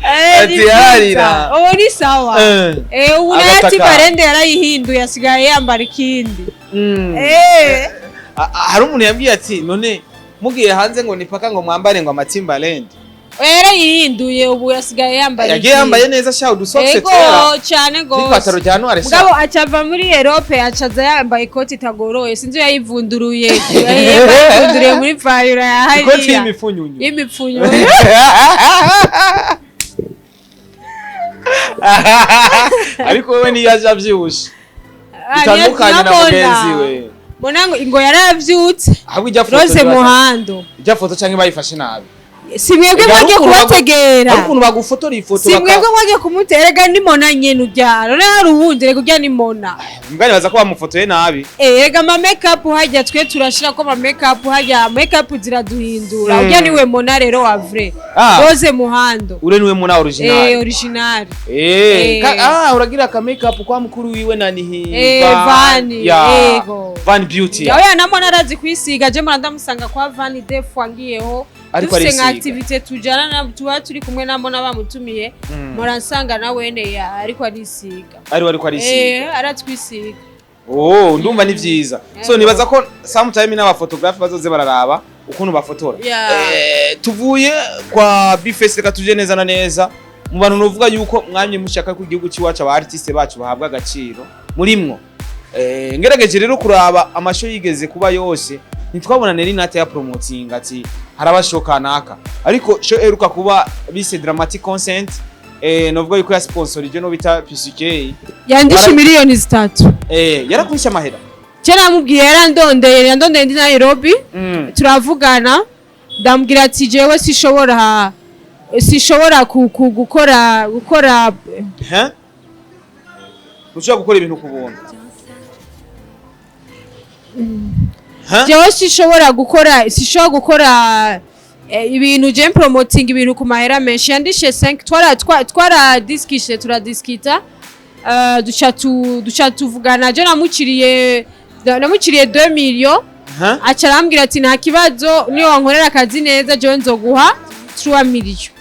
Ati Ni vyiza. yararira. Ubu ni sawa. Ubu nayo Agataka. Timberland yarayihinduye, asigaye yambara ikindi. Hari umuntu yambwiye ati none mugiye hanze ngo nipaka ngo mwambare ngo amatimbaland. Yarayihinduye, ubu yasigaye yambara Yagiye ikindi. yambaye neza sha, udusokse Ego twera cyane gose. n'ipataro rya noir sha. Mugabo acava muri Europe acaza yambaye ikoti itagoroye, sinzi yayivunduruye, yayivunduriye muri vayura ya Ikoti hariya. y'imifunyunyu. Y'imipfunyunyu. Ariko wewe niyo aje avyibushe bitandukanye na mugenzi we. Mbona ngo yaravyutse. Ahubwo ijya foto Rose Muhando. Ijya foto canke bayifashe nabi. Si mwebwe Ega, mwagiye hari ukuntu kubategera. Hari ukuntu bagufotora ifoto. Si mwebwe mwagiye kumutera, erega ni Mona nyene urya, none hari uwundi? Reka urya ni Mona. Mbwa baza ko bamufotoye nabi. Erega ama make up hajya twe turashira ko ama make up hajya, make up ziraduhindura. Urya niwe Mona rero wa vrai. Ah. Rose Muhando. Ure niwe Mona original. Original. Ah, uragira aka make up kwa mukuru wiwe nani? Vani, Ya. ego. Van Beauty. Ya, oya, namona arazi kwisiga, je mura ndamusanga kwa Vani defu angiyeho. Ariko Dufise nka arisiga. activité tujana na tuba turi kumwe na Mona bamutumiye, mura nsanga na wene ya ariko arisiga. Ari ariko arisiga. Aratwisiga. Oh, ndumva ni vyiza. So Ego. nibaza ko sometime n'abaphotographe bazoze bararaba ukuntu bafotora. Tuvuye kwa B-Face, reka tuje neza na neza mu bantu novuga yuko mwamye mushaka ko igihugu cy'iwacu aba artiste bacu bahabwa agaciro murimwo. Ngerageje rero kuraba amasho yigeze kuba yose, ntitwabona Neri Nate ya promoting ati haraba show kanaka, ariko show eruka kuba bise Dramatic Concert, novuga yuko ya sponsor ije no bita PCK. Yandishe 3 miliyoni. Yarakurisha amahera. Je namubwiye, yarandondeye ndi Nairobi, turavugana, ndamubwira ati jewe sishobora gukora. He? Ushobora gukora ibintu ku buntu? He? Jewe sishobora gukora ibintu, je promoting ibintu ku mahera menshi. Yandishe 5, twara diskishe, turadiskita, duca tuvugana. Je namuciriye 2 millions. He? Aca arambwira ati nta kibazo, niyo wankorera akazi neza, jewe nzoguha 3 millions.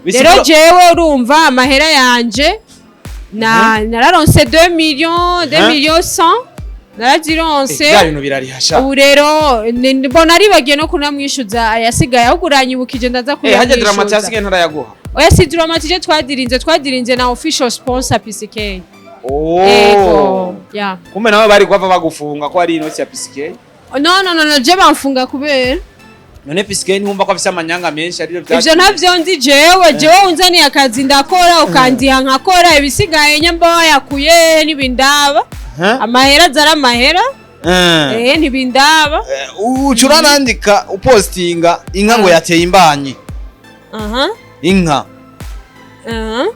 Rero jewe urumva amahera yanje na nararonse 2 millions, 2 millions 100 narazironse. Bya bintu birariha sha. Ubu rero mbona aribagiye no kunamwishuza ayasigaye, ahubwo uranyibukije, ndaza Hajya Drama T kuyamwishuza. yasigaye ntarayaguha? Oya, si Drama T, je twadirinze na official sponsor PCK. Oh. Ego, ya. Kumbe nawe bari guhava bagufunga ko ari inoti ya PCK. No, no, no, no, je bamfunga kubera None PCK ntiwumva ko afise amanyanga menshi arivyo? Ivyo ntavyo nzi jewe. Jewe unzaniye akazi ndakora, ukandiha nkakora, ibisigaye nyamba wayakuye ntibindaba. Amahera azara amahera. Ntibindaba. Uca uranandika, upostinga inka ngo yateye imbanyi. Inka.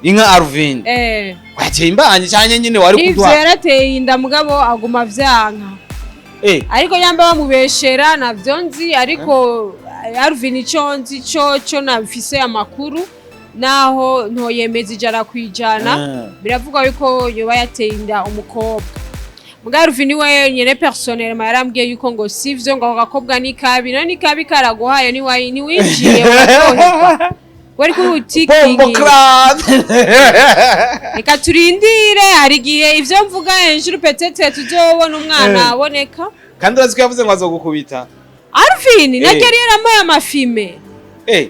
Inka Arvin. Yateye imbanyi cyane nyine wari Ivyo kuduha. yarateye inda, mugabo aguma vyanka. Ariko yamba bamubeshera navyo nzi, ariko Arvin ico nzi co nafise amakuru, naho ntoyemeza 100%, biravugwa yuko yoba yateye inda umukobwa. Muga Arvin we nyene personnellement yarambwiye yuko ngo sivyo, ngo ako gakobwa ni kabi. None ni kabi karaguhaye, niwinjiye uraryoherwa, wari Bombo kubutikingi. Club. Reka turindire, hari igihe ivyo mvuga hejuru peut-être tuzobona umwana aboneka. Kandi urazi ko yavuze ngo azogukubita. Arvin naryo yari yarampaye amafime.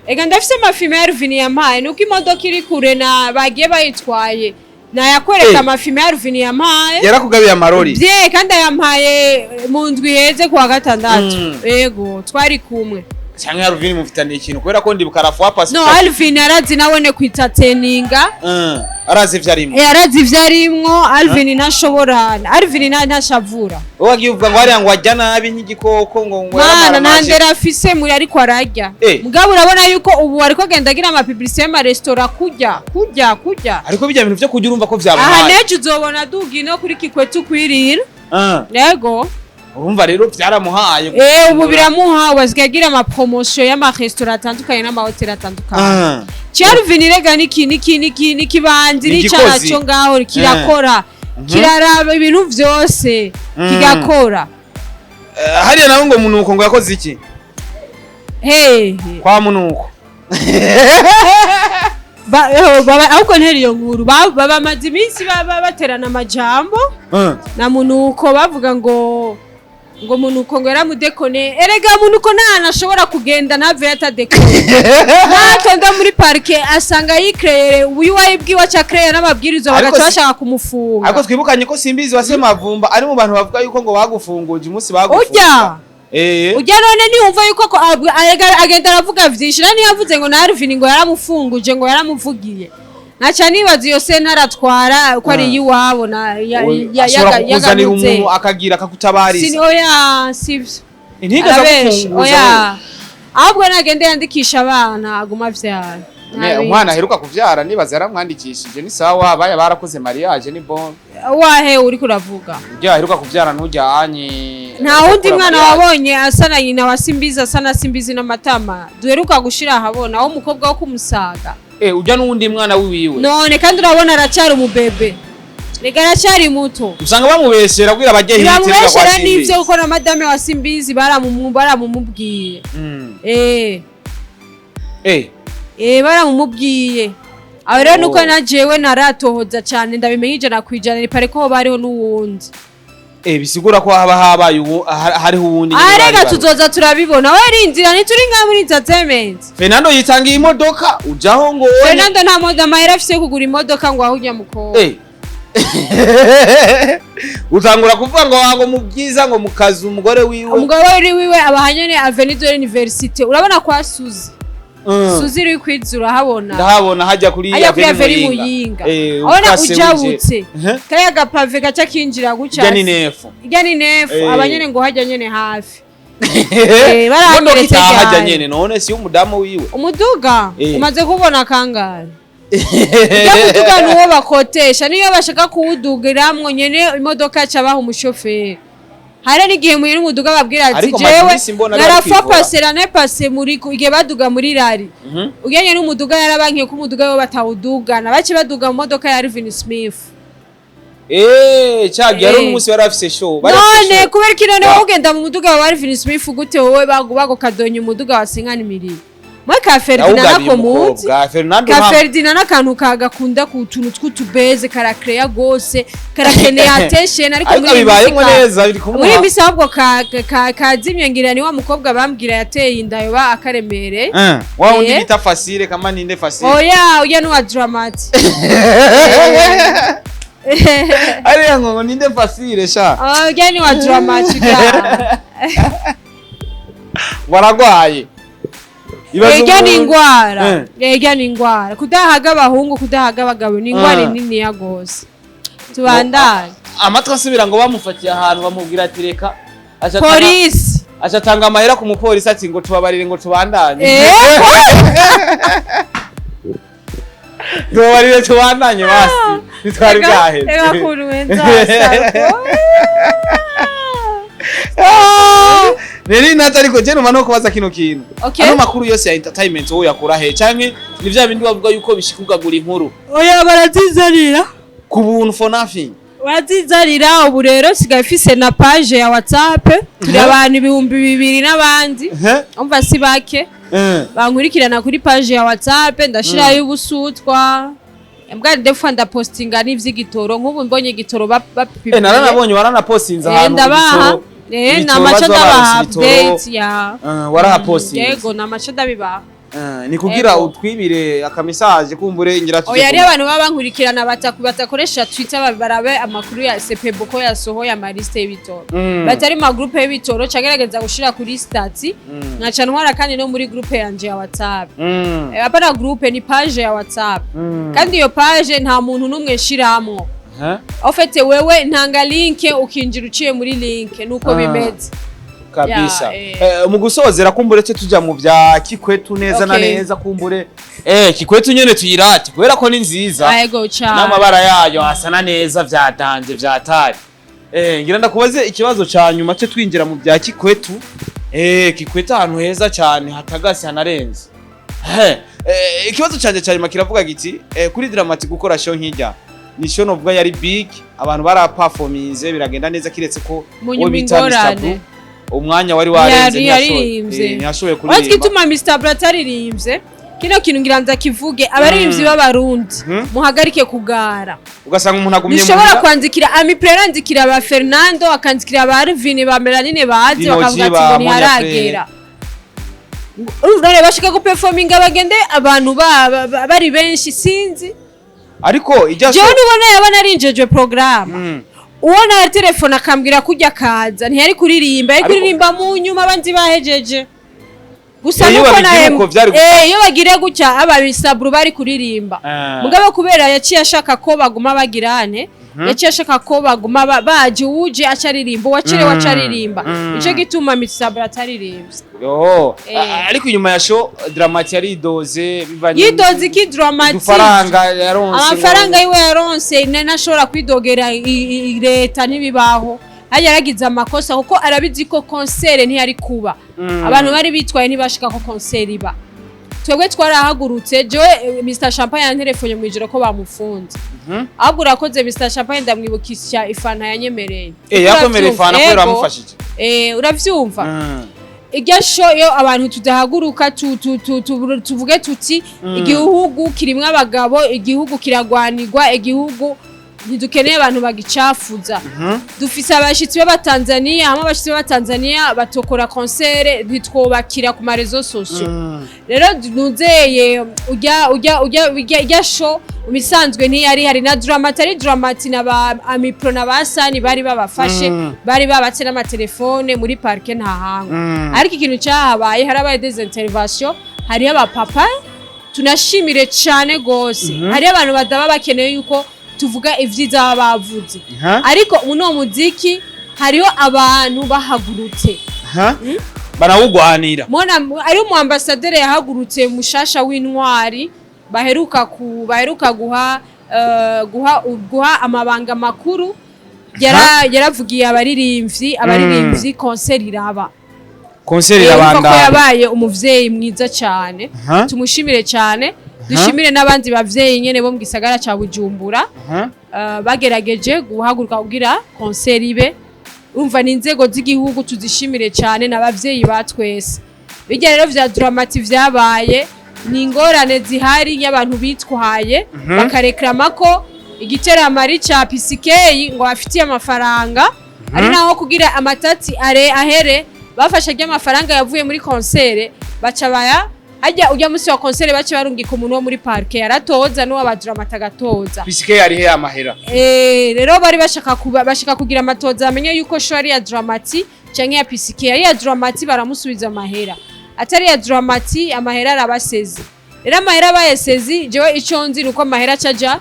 Ega ndafise amafime ya Arvin yampaye, nuko imodoka iri kure na bagiye bayitwaye, nayakwereka. Amafime ya Arvin yampaye. Yarakugabiye amarori. Vye, kandi ayampaye mu ndwi iheze kuwa gatandatu. Ego, twari kumwe. Cyangwa Arvin mufitaniye ikintu, kubera ko ndibuka arafuwa pasi. No, Alvin arazi nawene kwitateninga. Arazi ivyo arimo. Arazi ivyo arimwo. Alvin ntashobora, Alvin ntashavura. Wowe wagiye uvuga ngo hariya ngo ajya nabi nk'igikoko, ngo Mana, nta yaramaramaje. ndera afise muri, ariko ararya. Mugabo urabona yuko ubu ariko agenda agira amapublicité y'amaresitora, kurya, kurya, kurya. Ariko bijya bintu vyo kurya urumva ko Aha vyamuhaye. nejo uzobona duga ino kuri Kikwete ukwirira. Yego. Urumva rero byaramuhaye. Ubu biramuha, ubu asigaye agira amapromotion y'amaresitora atandukanye n'amahoteli atandukanye. Calvin rega niki niki niki nikibanzi. Ni N'icana igikozi. cyo ngaho kirakora, kiraraba ibintu vyose, kigakora. Hariya nawe ngo Munuko ngo yakoze iki? Hehe? Kwa Munuko. Ahubwo ntera iyo nkuru, bamaze iminsi baterana amajambo na Munuko, bavuga ngo Munuko ngo yaramudekone. Erega Munuko nta hantu ashobora kugenda ntave yatadekone. Natonda muri parike asanga yikreye uyu bwiwe, aca kreya n'amabwiriza, Ariko bagaca bashaka kumufunga. Ariko twibukanye ko Simbizi wa Semavumba ari mu bantu bavuga yuko ngo bagufunguje umunsi bagufunga. Urya ujya none niyumva yuko ko agenda aravuga vyinshi, nani yavuze ngo na Alvin ngo yaramufunguje, ngo yaramuvugiye. Nkaca nibaza iyo sentare atwara ko ari iyiwabo na Ashobora kukuzanira yaganutse. umuntu akagira akagutabariza. Oya, sivyo. Ntigeze Arabesha. agufunguza? Oya, ahubwo nagende yandikisha abana, aguma avyara. Ne, umwana aheruka kuvyara nibaza yaramwandikishije, ni sawa, baya barakoze mariage, ni bon. Wahe uriko uravuga? Ujya aheruka kuvyara ntujyanye. Nta wundi mwana wabonye asa na nyina wa Simbizi, asa na Simbizi n'amatama, duheruka gushira ahabona, aho umukobwa wo kumusaga. Ujya n'uwundi mwana wiwiwe. None kandi urabona aracyari umubebe, rega aracyari muto. Usanga bamubeshera kugira bajye hiti. Ntibamubeshera, n'ivyo, kuko na madame wa Simbizi baramumubwiye. Baramumubwiye. Aho rero nuko Oh. na jewe naratohoza cyane, ndabimenya 100%, ni pare ko hoba hariho n'uwundi. Bisigura ko haba habaye hariho uwundi nyene Arega bari bari. tuzoza turabibona, we rindira, ntituri ngaha muri entertainment. Fernando yitangiye imodoka ujaho ngo wowe. Fernando nta moda amahera afise yo kugura imodoka ngo aho ujya mukobwa. Utangura kuvuga ngo wango mu byiza, ngo mu kazi umugore wiwe. Umugabo wiwe abahanyene Avenue de l'Université, urabona kwa Suzy. Suzi uri kwiza urahabona? Ndahabona hajya kuri hajya kuri Aveni Aveni Muyinga. Muyinga. Ukase Abona winjiye. ujabutse, kariya gapave gaca kinjira gutya. Ijya ni nefu. Ijya ni nefu. Abanyene ngo hajya nyene hafi. Imodoka Barahageretse itaha hajya ryari? nyene, none si umudamu wiwe? Umuduga umaze kubona kangahe? Ujya muduga nuwo bakotesha, niyo bashaka kuwudugiramwo nyene imodoka aca baha umushoferi. Hari n'igihe muhira umuduga babwira ati Ariko maze jewe iminsi mbona bari narafa kwivura. Pase l'année passée muri igihe baduga muri rari, ujyanye n'umuduga yarabankiye ko umuduga we batawudugana, bace baduga mu modoka ya Alvin Smith. Cyagiye ari umunsi yari afise show. Bari bafise None show. kubera ko none wowe ugenda mu muduga wa Alvin Smith gute? Wowe bagukadonya umuduga wa Sengani Mirire mwe ka Ferdinand Yawugabiye nako muzi. umukobwa Fernando Ka Ferdinand n'akantu kagakunda ku tuntu tw'utubeze, karakeya gose, karakeneye attention, ariko Ariko muri iyi minsi bibayemo neza, biri muri iyi kumuha. minsi ahubwo kazimye, ngira ni wa mukobwa bambwira yateye inda yoba akaremereye. Wa wundi bita Facile kama ninde Facile? Oya, uya ni wa Dramati. Ariya ngo ninde Facile sha? Uya ni wa Dramati ga. Waragwaye. Ibaze Ejya ni umuntu- ingwara, ejya ni ingwara kudahaga abahungu, kudahaga abagabo ni ingwara niniya gose. Tubandane. Amatwi asubira ngo bamufatiye ahantu, bamubwira ati reka aca Polisi. Aca atanga amahera ku mupolisi ati ngo tubabarire, ngo tubandanye. Tubabarire tubandanye, basi ntitwari bwaheze. Reka kuntu wenza. Rero nata, ariko je numva no kubaza kino kintu. Okay. Ano makuru yose ya entertainment wowe yakura he? Canke ni vya bindi bavuga yuko bishika ugagura inkuru? Oya, barazizanira. Ku buntu, for nothing? Barazizanira. Ubu rero sigaye ifise na page ya WhatsApp, turi abantu 2000 n'abandi. Umva, si bake bankurikirana kuri page ya WhatsApp. Ndashirayo ubusutwa mbwa, des fois ndapostinga n'ivy'igitoro, nk'ubu mbonye igitoro bapimye. Naranabonye waranapostinze ahantu Ndabaha ibitoro. Ibitoro namaca bazoba ndabaha baronse ibitoro. update ya Warahapostinze? Yego, namaca ndabibaha. Ni kugira Yego. utwibire akamesaje kumbure ngira tuje. Oya, hariyo abantu baba bankurikirana batakoresha Twitter, barabe amakuru ya SPB ko yasohoye amaliste y'ibitoro. Batari mu magroupe y'ibitoro, cagerageza gushira kuri statut, nkaca ntwara kandi no muri groupe yanje ya WhatsApp. Apana groupe, ni page ya WhatsApp. Kandi iyo page nta muntu n'umwe nshiramwo. Huh? En fait, wewe ntanga link, ukinjira uciye muri link, nuko bimeze. Kabisa. Ya. Mu gusozera kumbure cyo tuja mu bya Kikwetu neza na neza, kumbure Kikwetu nyene tuyirate kubera ko ni nziza. Yego cyane. N'amabara yayo asa na neza, vyatanje vyatari. Ngira ndakubaze ikibazo ca nyuma cyo twinjira mu bya Kikwetu. Kikwetu ahantu heza cyane hatagase hanarenze. Ikibazo canje ca nyuma kiravuga giti kuri Dramati gukora show nkijya, ni show novuga yari big, abantu baraperforminze biragenda neza, kiretse ko Mu uwo nyuma bita Mr. ingorane. Blue umwanya wari warenze, Yaririmbye. ntiyashoboye Uretse kuririmba. ituma Mr. Blue ataririmbye, kino kintu ngira ndakivuge: abaririmbyi b'Abarundi, muhagarike kugara. Ugasanga umuntu agumye Ntushobora muhira. kwandikira Ami Pro, arandikira ba Fernando, akandikira ba Alvin, ba Melanine, bazi Dinoji, bakavuga ati ba ngo Monia. ntiharagera. Urumva bashika guperforminga bagende abantu bari benshi, sinzi. Ariko ijya Jewe nubona yaba narinjejwe programme, uwo na telefone akambwira kujya kaza, ntiyari kuririmba, yari kuririmba mu nyuma abandi bahejeje gusa. Iyo Nuko babigira na uko vyari gufasha. Iyo bagire gutya ababisaburu bari kuririmba. Mugabo kubera yaciye ashaka ko baguma bagirane, yaciye ashaka ko baguma baje, uwuje aca aririmba, uwacerewe aca aririmba. Ico gituma Mr. ataririmbye. Yo, ariko inyuma ya show Dramati yaridoze bivanye Yidoze iki Dramati? udufaranga yaronse. Amafaranga yiwe yaronse ntashobora kwidogera leta, ntibibaho. Hajya yaragize amakosa kuko arabizi ko concert ntiyari kuba. Abantu bari bitwaye ntibashika ko concert iba. Twebwe twarahagurutse. Jewe Mr Champagne yanterefonye mu ijoro ko bamufunze. Ahubwo urakoze Mr Champagne, ndamwibukisha ifanta yanyemereye. Yakomereye ifanta kubera Ego. wamufashije. Uravyumva, iryo show iyo abantu tudahaguruka tuvuge tuti igihugu kirimwo abagabo, igihugu kiragwanirwa, igihugu ntidukeneye abantu bagicafuza. Dufise abashitsi b'Abatanzaniya, hamwe abashitsi b'Abatanzaniya batokora concert, ntitwobakira ku maréseaux sociaux. Rero nuzeye ujya ujya ujya ujya ujya show mu bisanzwe ntiyari hari na Dramati, ari Dramati na ba Amipro na ba Sani bari babafashe, bari babatse n'amatelefone muri parke nta hangu. Ariko ikintu cyahabaye, harabaye des interventions. Hariho abapapa tunashimire cyane gose. Hariho abantu badaba bakeneye yuko tuvuga ivyiza baba bavuze, ariko uno muziki hariho abantu bahagurutse. Barawugwanira. Mona ari umu ambassadeur yahagurutse mushasha w'intwari baheruka guha amabanga makuru, yaravugiye abaririmbyi concert iraba. Concert Urumva ko irabandanya. Yabaye umuvyeyi mwiza cyane. Tumushimire cyane, dushimire n'abandi bavyeyi nyene bo mu gisagara ca Bujumbura bagerageje guhaguruka kugira concert ibe. Urumva ni inzego z'igihugu, tuzishimire cyane n'abavyeyi ba twese. Bijya rero vya Drama T vyabaye ni ingorane zihari y'abantu bitwaye bakareklama ko igiteramo ari ca Pisikeyi, ngo bafitiye amafaranga, ari naho kugira amatati are ahere bafashe ry'amafaranga yavuye muri concert, baca baya hajya ujya musi wa concert, baca barungika umuntu wo muri parquet yaratoza n'uwa Drama T agatoza. Pisike yari he amahera? Rero bari bashaka bashaka kugira amatoza amenye yuko show ari ya Drama T canke ya Pisike. Ari ya Drama T baramusubiza amahera, atari ya Drama T amahera arabasezi. Rero amahera abayesezi, jewe ico nzi nuko amahera acaja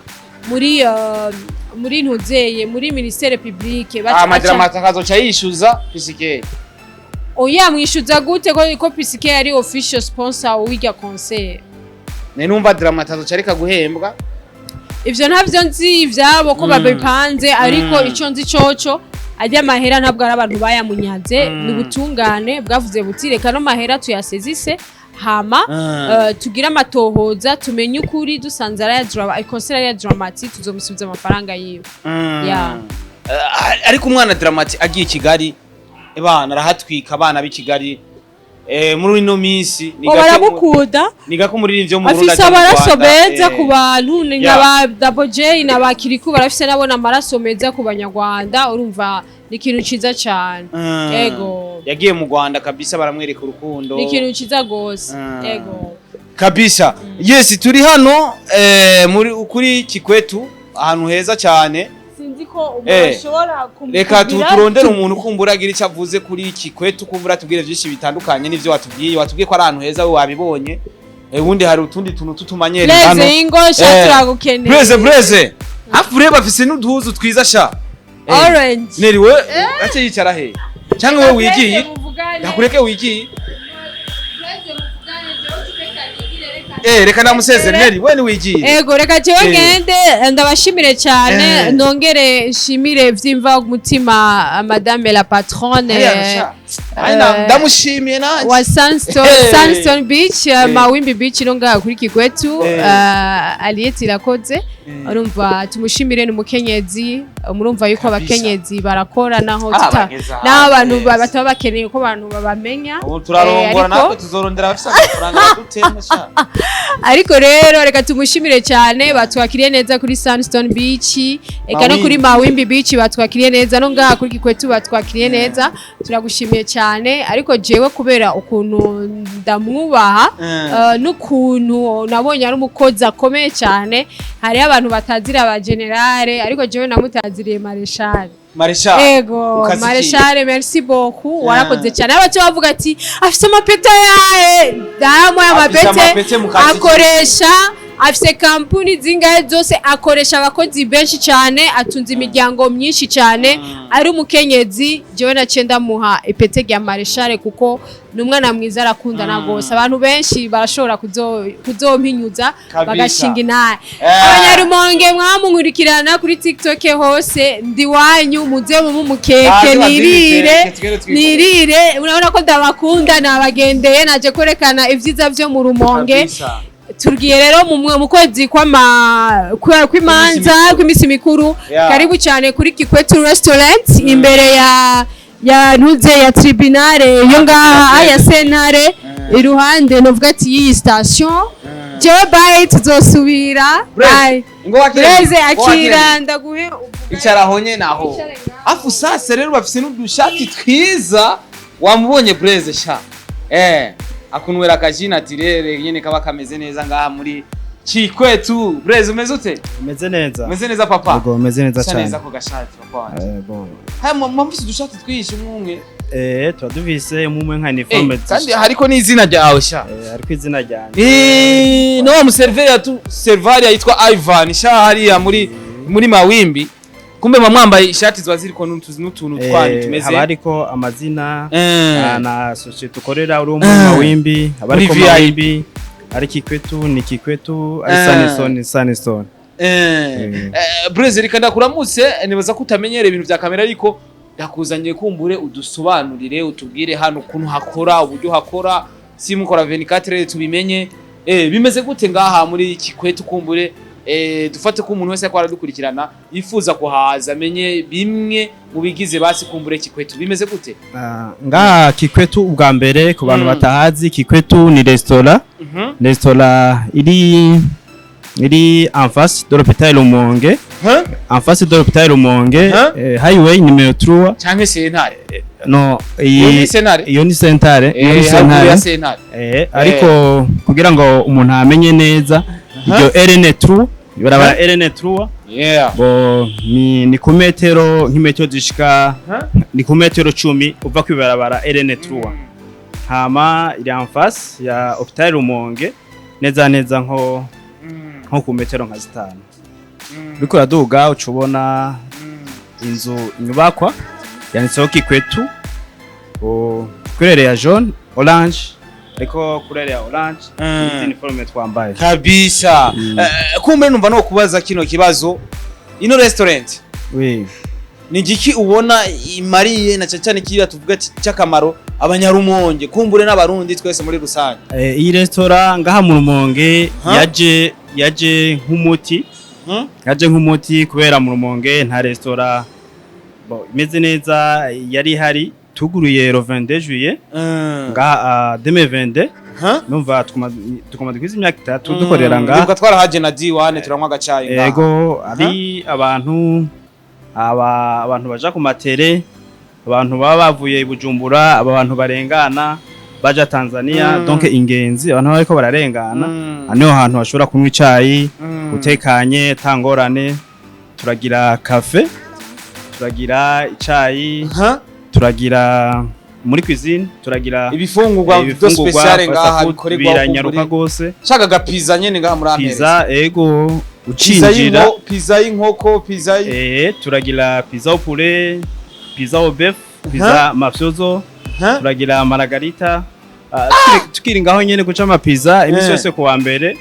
muri ntuzeye muri ministère public. Ama Drama T akazoca yishyuza Pisike? Oya, mwishuza gute ko Pisike yari official sponsor w'irya concert? Ne numva Drama T azoca areka guhembwa. Ivyo ntavyo nzi ivyabo ko babipanze, ariko ico nzi coco ajya amahera ntabwo ari abantu bayamunyaze. Ni ubutungane bwavuze buti reka no mahera tuyasezise, hama tugire amatohoza tumenye ukuri. Dusanze ari concert ari ya Drama T, tuzomusubiza amafaranga yiwe. Yeah. Ariko umwana Drama T agiye i Kigali, abana arahatwika, abana b'i Kigali muri ino minsi ni Bo baramukunda. Ni gake umuririmbyi wo mu Burundi Afise aja mu amaraso Rwanda, meza ku bantu, ni nka ba Double J na ba Kiriku, barafise nabona amaraso meza ku Banyarwanda. Urumva ni ikintu ciza cane. Yego. Yagiye mu Rwanda kabisa baramwereka urukundo. Ni ikintu ciza gose. Yego. Kabisa. Yes, turi hano muri kuri Kikwetu, ahantu heza cyane. Sinzi ko umuntu ashobora Reka turondere umuntu kumbura agira icyo avuze kuri Kikwetu, kumbura tubwire byinshi bitandukanye n'ivyo watubwiye. Watubwiye ko ari ahantu heza, we wabibonye. Ubundi hari utundi tuntu tutumanyere hano. Blaise, ingo sha, turagukeneye. Blaise, Blaise, hafu ureba afise n'uduhuzu twiza sha. Orange. Neri we ace yicara he, cyangwa we wigiye? Blaise, muvugane. Ndakureke wigiye. Blaise, muvugane, jewe tupeka nigire, reka. Reka namusezere. Neri we ni wigiye. Ego, reka jewe ngende, ndabashimire cyane. Nongere nshimire vyimva umutima madame la patronne Hariya sha. Ai, ndamushimiye nanjye. Wa Sunstone, Sunstone Beach, Mawimbi Beach no ngaha kuri Kigwetu. Aliette Irakoze, urumva tumushimire, ni umukenyezi. Murumva yuko abakenyezi barakora naho Ah, tuta bageze naho abantu ahantu bataba bakeneye ko abantu babamenya. Ubu turarongora, natwe tuzorondera abafise amafaranga baduteme sha. Ariko rero reka tumushimire cyane, batwakiriye neza kuri Sunstone Beach, eka no kuri Mawimbi Beach batwakiriye neza, no ngaha kuri Kikwetu batwakiriye neza. Turagushimiye cyane. Ariko jewe kubera ukuntu ndamwubaha n'ukuntu nabonye ari umukozi akomeye cyane, hariho abantu batazira aba général, ariko jewe namutaziriye maréchal. Maréchal. Ego. Ukazi iki? Maréchal, merci beaucoup, warakoze cyane. Abaco bavuga ati afise amapete yahe damu? Afise Amapete amapete mu kazi. Akoresha, afise kampuni zingahe zose, akoresha abakozi benshi cyane, atunze imiryango myinshi cyane, ari umukenyezi. Jewe naciye ndamuha ipete rya maréchal kuko ni umwana mwiza, arakundana gose. Abantu benshi barashobora kuzompinyuza bagashinga intahe. Abanyarumonge mwamunkurikirana kuri TikTok hose, ndi wanyu, muze mumukeke. Baze baduhe Nirire. ibiteke, tugende twikorere. Nirire. Urabona ko ndabakunda, nabagendeye, naje kwerekana ibyiza byo mu Rumonge. Tugiye rero mu kwezi kw'imanza, kw'iminsi mikuru. Karibu cyane kuri Kikwetu Restaurant, imbere ya ntuze ya tribunale yo ngaha ya sentare, iruhande novuga ati y'iyi station. Jewe bye, tuzosubira. Bye. Ngo wakire. Blaise, Ngo wakire. akira ndaguhe. Icara aho nyene aho. Icare ngaho. Afu sasa rero bafise n'udushati twiza. Wamubonye Blaise sha? Akunwera akajina tirere nyene kaba kameze neza ngaha muri Kikwetu. Blaise, umeze ute? Umeze neza. Umeze neza papa? Yego, umeze neza Usa cyane. neza ko gashati papa wanje. Bon. Haya, mwamfise udushati twinshi umwe. Tuba dufise umwe nka uniforme. Kandi hariko n'izina ryawe sha. Hariko izina ryanje. No wa muserveri atu servari yitwa Ivan sha, hariya muri Mawimbi. Kumbe mwambaye ishati ziba ziriko n'utuntu twanyu tumeze. Haba hariko amazina na société ukorera, uri mu Mawimbi haba Muri hariko VIP. Mawimbi, ari Kikwetu ni Kikwetu, ari Sanison ni Sanison. Breze, reka ndakuramutse. Nibaza ko utamenyereye ibintu vya kamera, ariko ndakuzanye kumbure udusobanurire, utubwire hano ukuntu hakora, uburyo hakora, si mukora 24, tubimenye. Bimeze gute ngaha muri Kikwetu? Kumbure dufate ko umuntu wese ko aradukurikirana yifuza kuhaza, amenye bimwe mu bigize basi kumbure Kikwetu bimeze gute. Ngaha Kikwetu, ubwa mbere ku bantu batahazi, Kikwetu ni restaurant, restaurant iri en face de l'hôpital Rumonge. Huh? En face de l'hôpital Rumonge. Huh? Highway numéro 3. Canke sentare? No. Iyo ni sentare. Iyo ni sentare, iyo ni Haruguru ya sentare. Sentare. Ariko kugira ngo umuntu amenye neza, iryo RN3, ibarabara RN3, bo ni ku metero, nk'imetero zishika ni ku metero 10 uva ku ibarabara RN3. Hama iri en face ya hôpital Rumonge, neza neza nko ku metero nka 5. Uriko uraduga uca ubona inzu, inyubakwa yanditseho Kikwetu, couleur ya jaune orange, ariko couleur ya orange n'izi uniforme twambaye. Kabisa. Kumbe numva no kubaza kino kibazo: ino restaurant ni igiki ubona imariye, na cyane cyane kiriya tuvuga cy'akamaro abanyarumonge, kumbure n'abarundi twese muri rusange? Iyi restaurant ngaha mu Rumonge yaje nk'umuti. Yaje nk'umuti kubera mu Rumonge nta restaurant bo imeze neza yari ihari. Tuguruye le 22 juillet ngaha 2022. Numva tukuma dukwiza imyaka 3 dukorera ngaha. Ndibuka twarahaje na D1, turanywa agacayi ngaha. Ego, ari abantu, aba abantu baja ku matere, abantu baba bavuye i Bujumbura, aba bantu barengana baja Tanzania, donc ingenzi, abantu bariko bararengana, aha niho hantu bashobora kunywa icayi utekanye, tangorane. Turagira café, turagira icayi, turagira muri cuisine, turagira ibifungurwa byo ibifungurwa, spécial fast ngaha food, bikorerwa biranyaruka gose. Shaka gapiza nyene ngaha muri Amerika. Pizza, ego. Pizza Ucinjira pizza y'inkoko, pizza turagira pizza au poulet, pizza au bœuf, pizza mafioso, turagira margarita. Tukiri ngaho nyene guca amapiza imisi yose kuwa mbere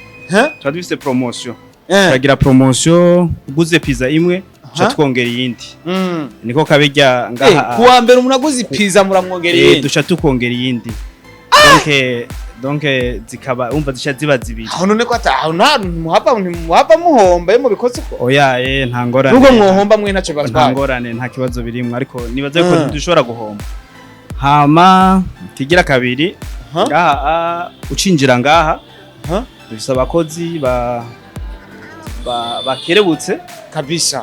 tuba dufise promotion. Turagira promotion, uguze pizza imwe uca twongera iyindi. Niko kabirya ngaha. Kuwa mbere umuntu aguze pizza muramwongera iyindi? Duca tukongera iyindi, donc zikaba, umva, zica ziba zibiri. Aho none ko ata aho nta muhava, ntimuhava muhomba iyo mubikoze uko? Oya, nta ngorane. Nubwo mwohomba mwe ntacyo Nta batwaye. ngorane, nta kibazo birimwo, ariko nibaze ko dushobora guhomba. Hama kigira kabiri, ngaha ucinjira ngaha dufise abakozi ba bakerebutse.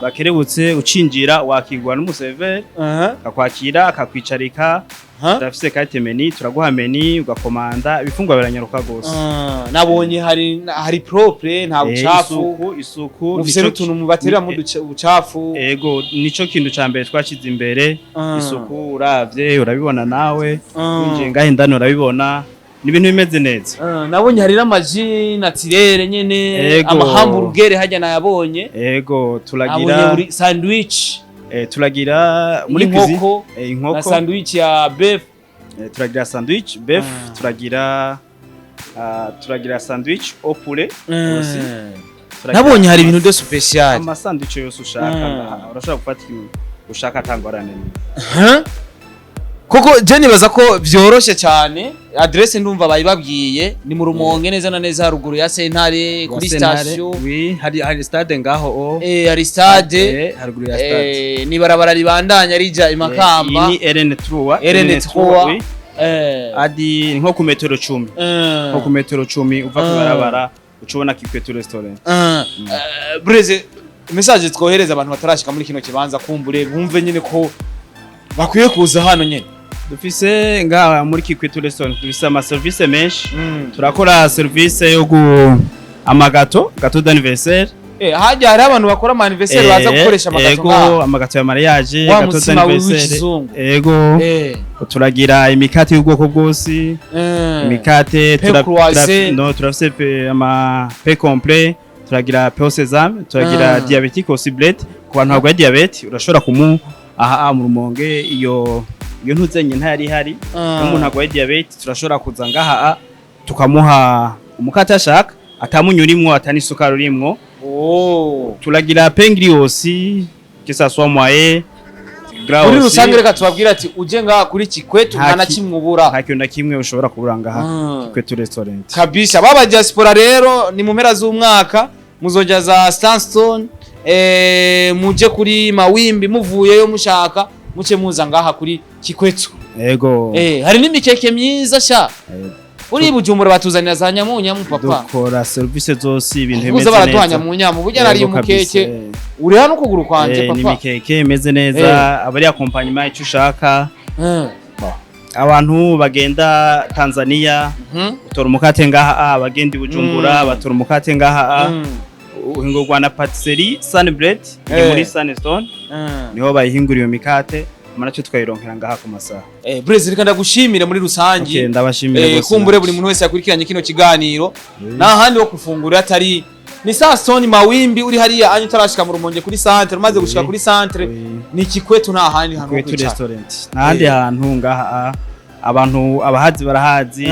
Bakerebutse. Ucinjira wakirwa n'umuserveur, akakwakira, akakwicarika. Turafise carte menu, turaguha menu ugakomanda, ibifungwa biranyaruka gose. Nabonye hari propre, nta bucafu. Isuku, isuku. Mufise n'utuntu mubaterera mu ubucafu. Ego, nico kintu ca mbere twashize imbere, isuku. Uravye urabibona nawe, winjiye ngaho indani urabibona, ni ibintu bimeze neza. Nabonye hari n'amaji naturel nyene. Ego. Amahamburgere hajya nayabonye. Ego. Nabonye Turagira buri sandwich turagira muri cuisine y'inkoko na inkoko sandwich ya beef. Turagira sandwich beef, turagira sandwich au poulet aussi. Turagira Nabonye hari ibintu de spécial. Ama sandwich yose ushaka ngaha urashobora gufata ikintu ushaka atangorane. Huh? Koko je nibaza ko vyoroshe cyane. Adresse ndumva bayibabwiye, ni mu Rumonge neza na neza haruguru ya sentare, kuri station. Oui, hari stade ngaho o. Hari stade. Haruguru ya stade. Ni barabara ribandanya rija imakamba. Iyi ni RN3. RN3. Oui. Adi nko ku metero 10, nko ku metero 10 uva ku barabara uca ubona Kikwetu restaurant. Breze, message twohereza abantu batarashika muri kino kibanza, kumbure bumve nyine ko bakwiye kuza hano nyine. Dufise ngaha muri Kikwetu restaurant, dufise ama service menshi. Turakora service yo gu ama gâteau, gâteau d'anniversaire. Hajya hari abantu bakora ama anniversaire baza gukoresha ama gâteau Ego, ngaha. Ama gâteau ya mariage, Wa gâteau mutsima d'anniversaire. w'ikizungu. Ego. Turagira imikate y'ubwoko bwose. Imikate Pain croisé. No, turafise ama pain complet, turagira pain au sésame, turagira diabétique aussi, bread ku bantu barwaye diabète. Urashobora kumu aha mu Rumonge iyo ntuzenye ntayari ihari. Umuntu arwaye diabète turashobora kuza ngaha tukamuha umukate ashaka, atamunyu urimwo, atanisukari urimwo. Turagira pain grillé aussi, que ça soit moyen, gras Muri aussi. rusange reka tubabwire ati uje ngaha kuri Kikwetu nta na kimwe ubura. Nta kintu na kimwe ushobora kubura ngaha Kikwetu Restaurant. Kabisa. Baba diaspora rero, ni mu mpera z'umwaka muzoja za Stanstone, muje kuri Mawimbi, muvuyeyo mushaka muce muza ngaha kuri Kikwetu. Ego. Hari n'imikeke myiza sha. Uri Bujumbura batuzanira za nyamunyamu, papa. Dukora service zose, ibintu Uza bimeze baraduha neza. nyamunyamu, burya nariye Yego, kabisa. umukeke uri hano ukuguru kwanje, Ni papa. imikeke imeze neza, abari accompagnement icyo ushaka. Abantu bagenda Tanzania utora umukate ngaha, abagenda i Bujumbura batora umukate ngaha. Uhingurwa na patisserie Sunbread iri muri Sunstone. Niho bayihingura iyo mikate, nacyo tukayironkera ngaha ku masaha. Brezil, reka ndagushimire muri rusangi. Okay, ndabashimire gose Kumbure nanje. buri muntu wese yakurikiranye kino kiganiro, nta handi wo gufungura atari ni Sasoni Mawimbi, uri hariya anyu utarashika mu Rumonge kuri centre, umaze gushika kuri centre ni Kikwetu, nta handi hantu ho Kwetu kwicara. Restaurant, nta handi hantu ngaha. Abantu abahazi barahazi.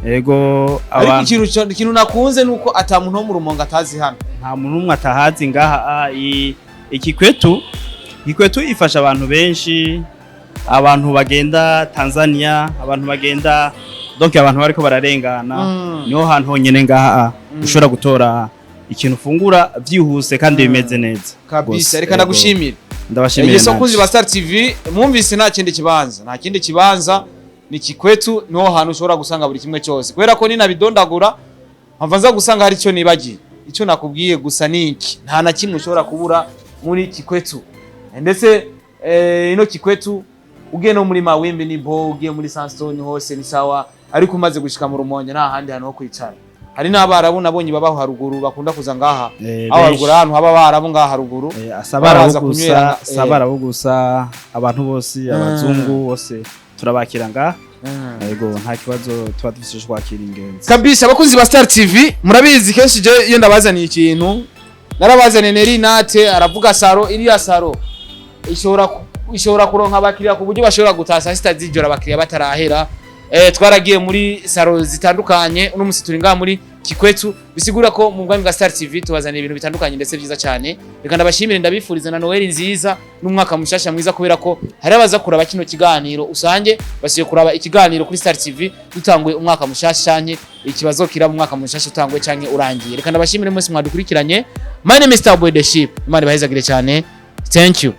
Ego. Ariko Abantu ikintu nakunze nuko ata muntu wo mu Rumonge atazi hano. Nta muntu n'umwe atahazi ngaha. Ikikwetu, Kikwetu ifasha abantu benshi, abantu bagenda Tanzania, abantu bagenda, donc abantu bariko bararengana. Niho hantu honyene ngaha ushobora gutora ikintu ufungura vyihuse kandi bimeze neza. Kabisa. Gose. Reka Ego. ndagushimire. Ndabashimiye Yesu nanje. Kunzi ba Star TV, mwumvise, nta kindi kibanza, nta kindi kibanza, ni Kikwetu, niho hantu ushobora gusanga buri kimwe cyose. Kubera ko ninabidondagura mpamva nza gusanga hari icyo nibagiye. Icyo nakubwiye gusa ni iki: nta na kimwe ushobora kubura muri Kikwetu. Ndetse ino Kikwetu ugiye no muri Mawimbi ni bo, ugiye muri Sunstone hose ni sawa, ariko umaze gushika mu Rumonge nta handi hantu ho kwicara. Hari n'Abarabu nabonye babaho haruguru bakunda kuza ngaha. Aho Benshi. haruguru, ahantu haba Abarabu ngaha haruguru. Asabarabu Baraza gusa, kunywera, sabarabu gusa, abantu bose, abazungu bose turabakira ngaha. Yego, nta kibazo tuba dufise cyo kwakira ingenzi. Kabisa. Abakunzi ba Star TV, murabizi kenshi je iyo ndabazaniye ikintu, narabazaniye Neri Nate aravuga salon, iriya salon ishobora kuronka abakiriya ku buryo bashobora gutaha saa sita z'ijoro abakiriya batarahera. Twaragiye muri salon zitandukanye, uno musi turi ngaha muri Kikwetu, bisigura ko mu bwami bwa Star TV tubazaniye ibintu bitandukanye ndetse byiza cyane. Reka ndabashimire, ndabifuriza na Noel nziza n'umwaka mushasha mwiza, kubera ko hari abaza kuraba kino kiganiro usange basiye kuraba ikiganiro kuri Star TV dutanguye umwaka mushasha canke ikibazo kira mu mwaka mushasha utanguye canke urangiye. Reka ndabashimire mwese mwadukurikiranye. My name is Starboy the Ship. Imana ibahezagire cyane. Thank you.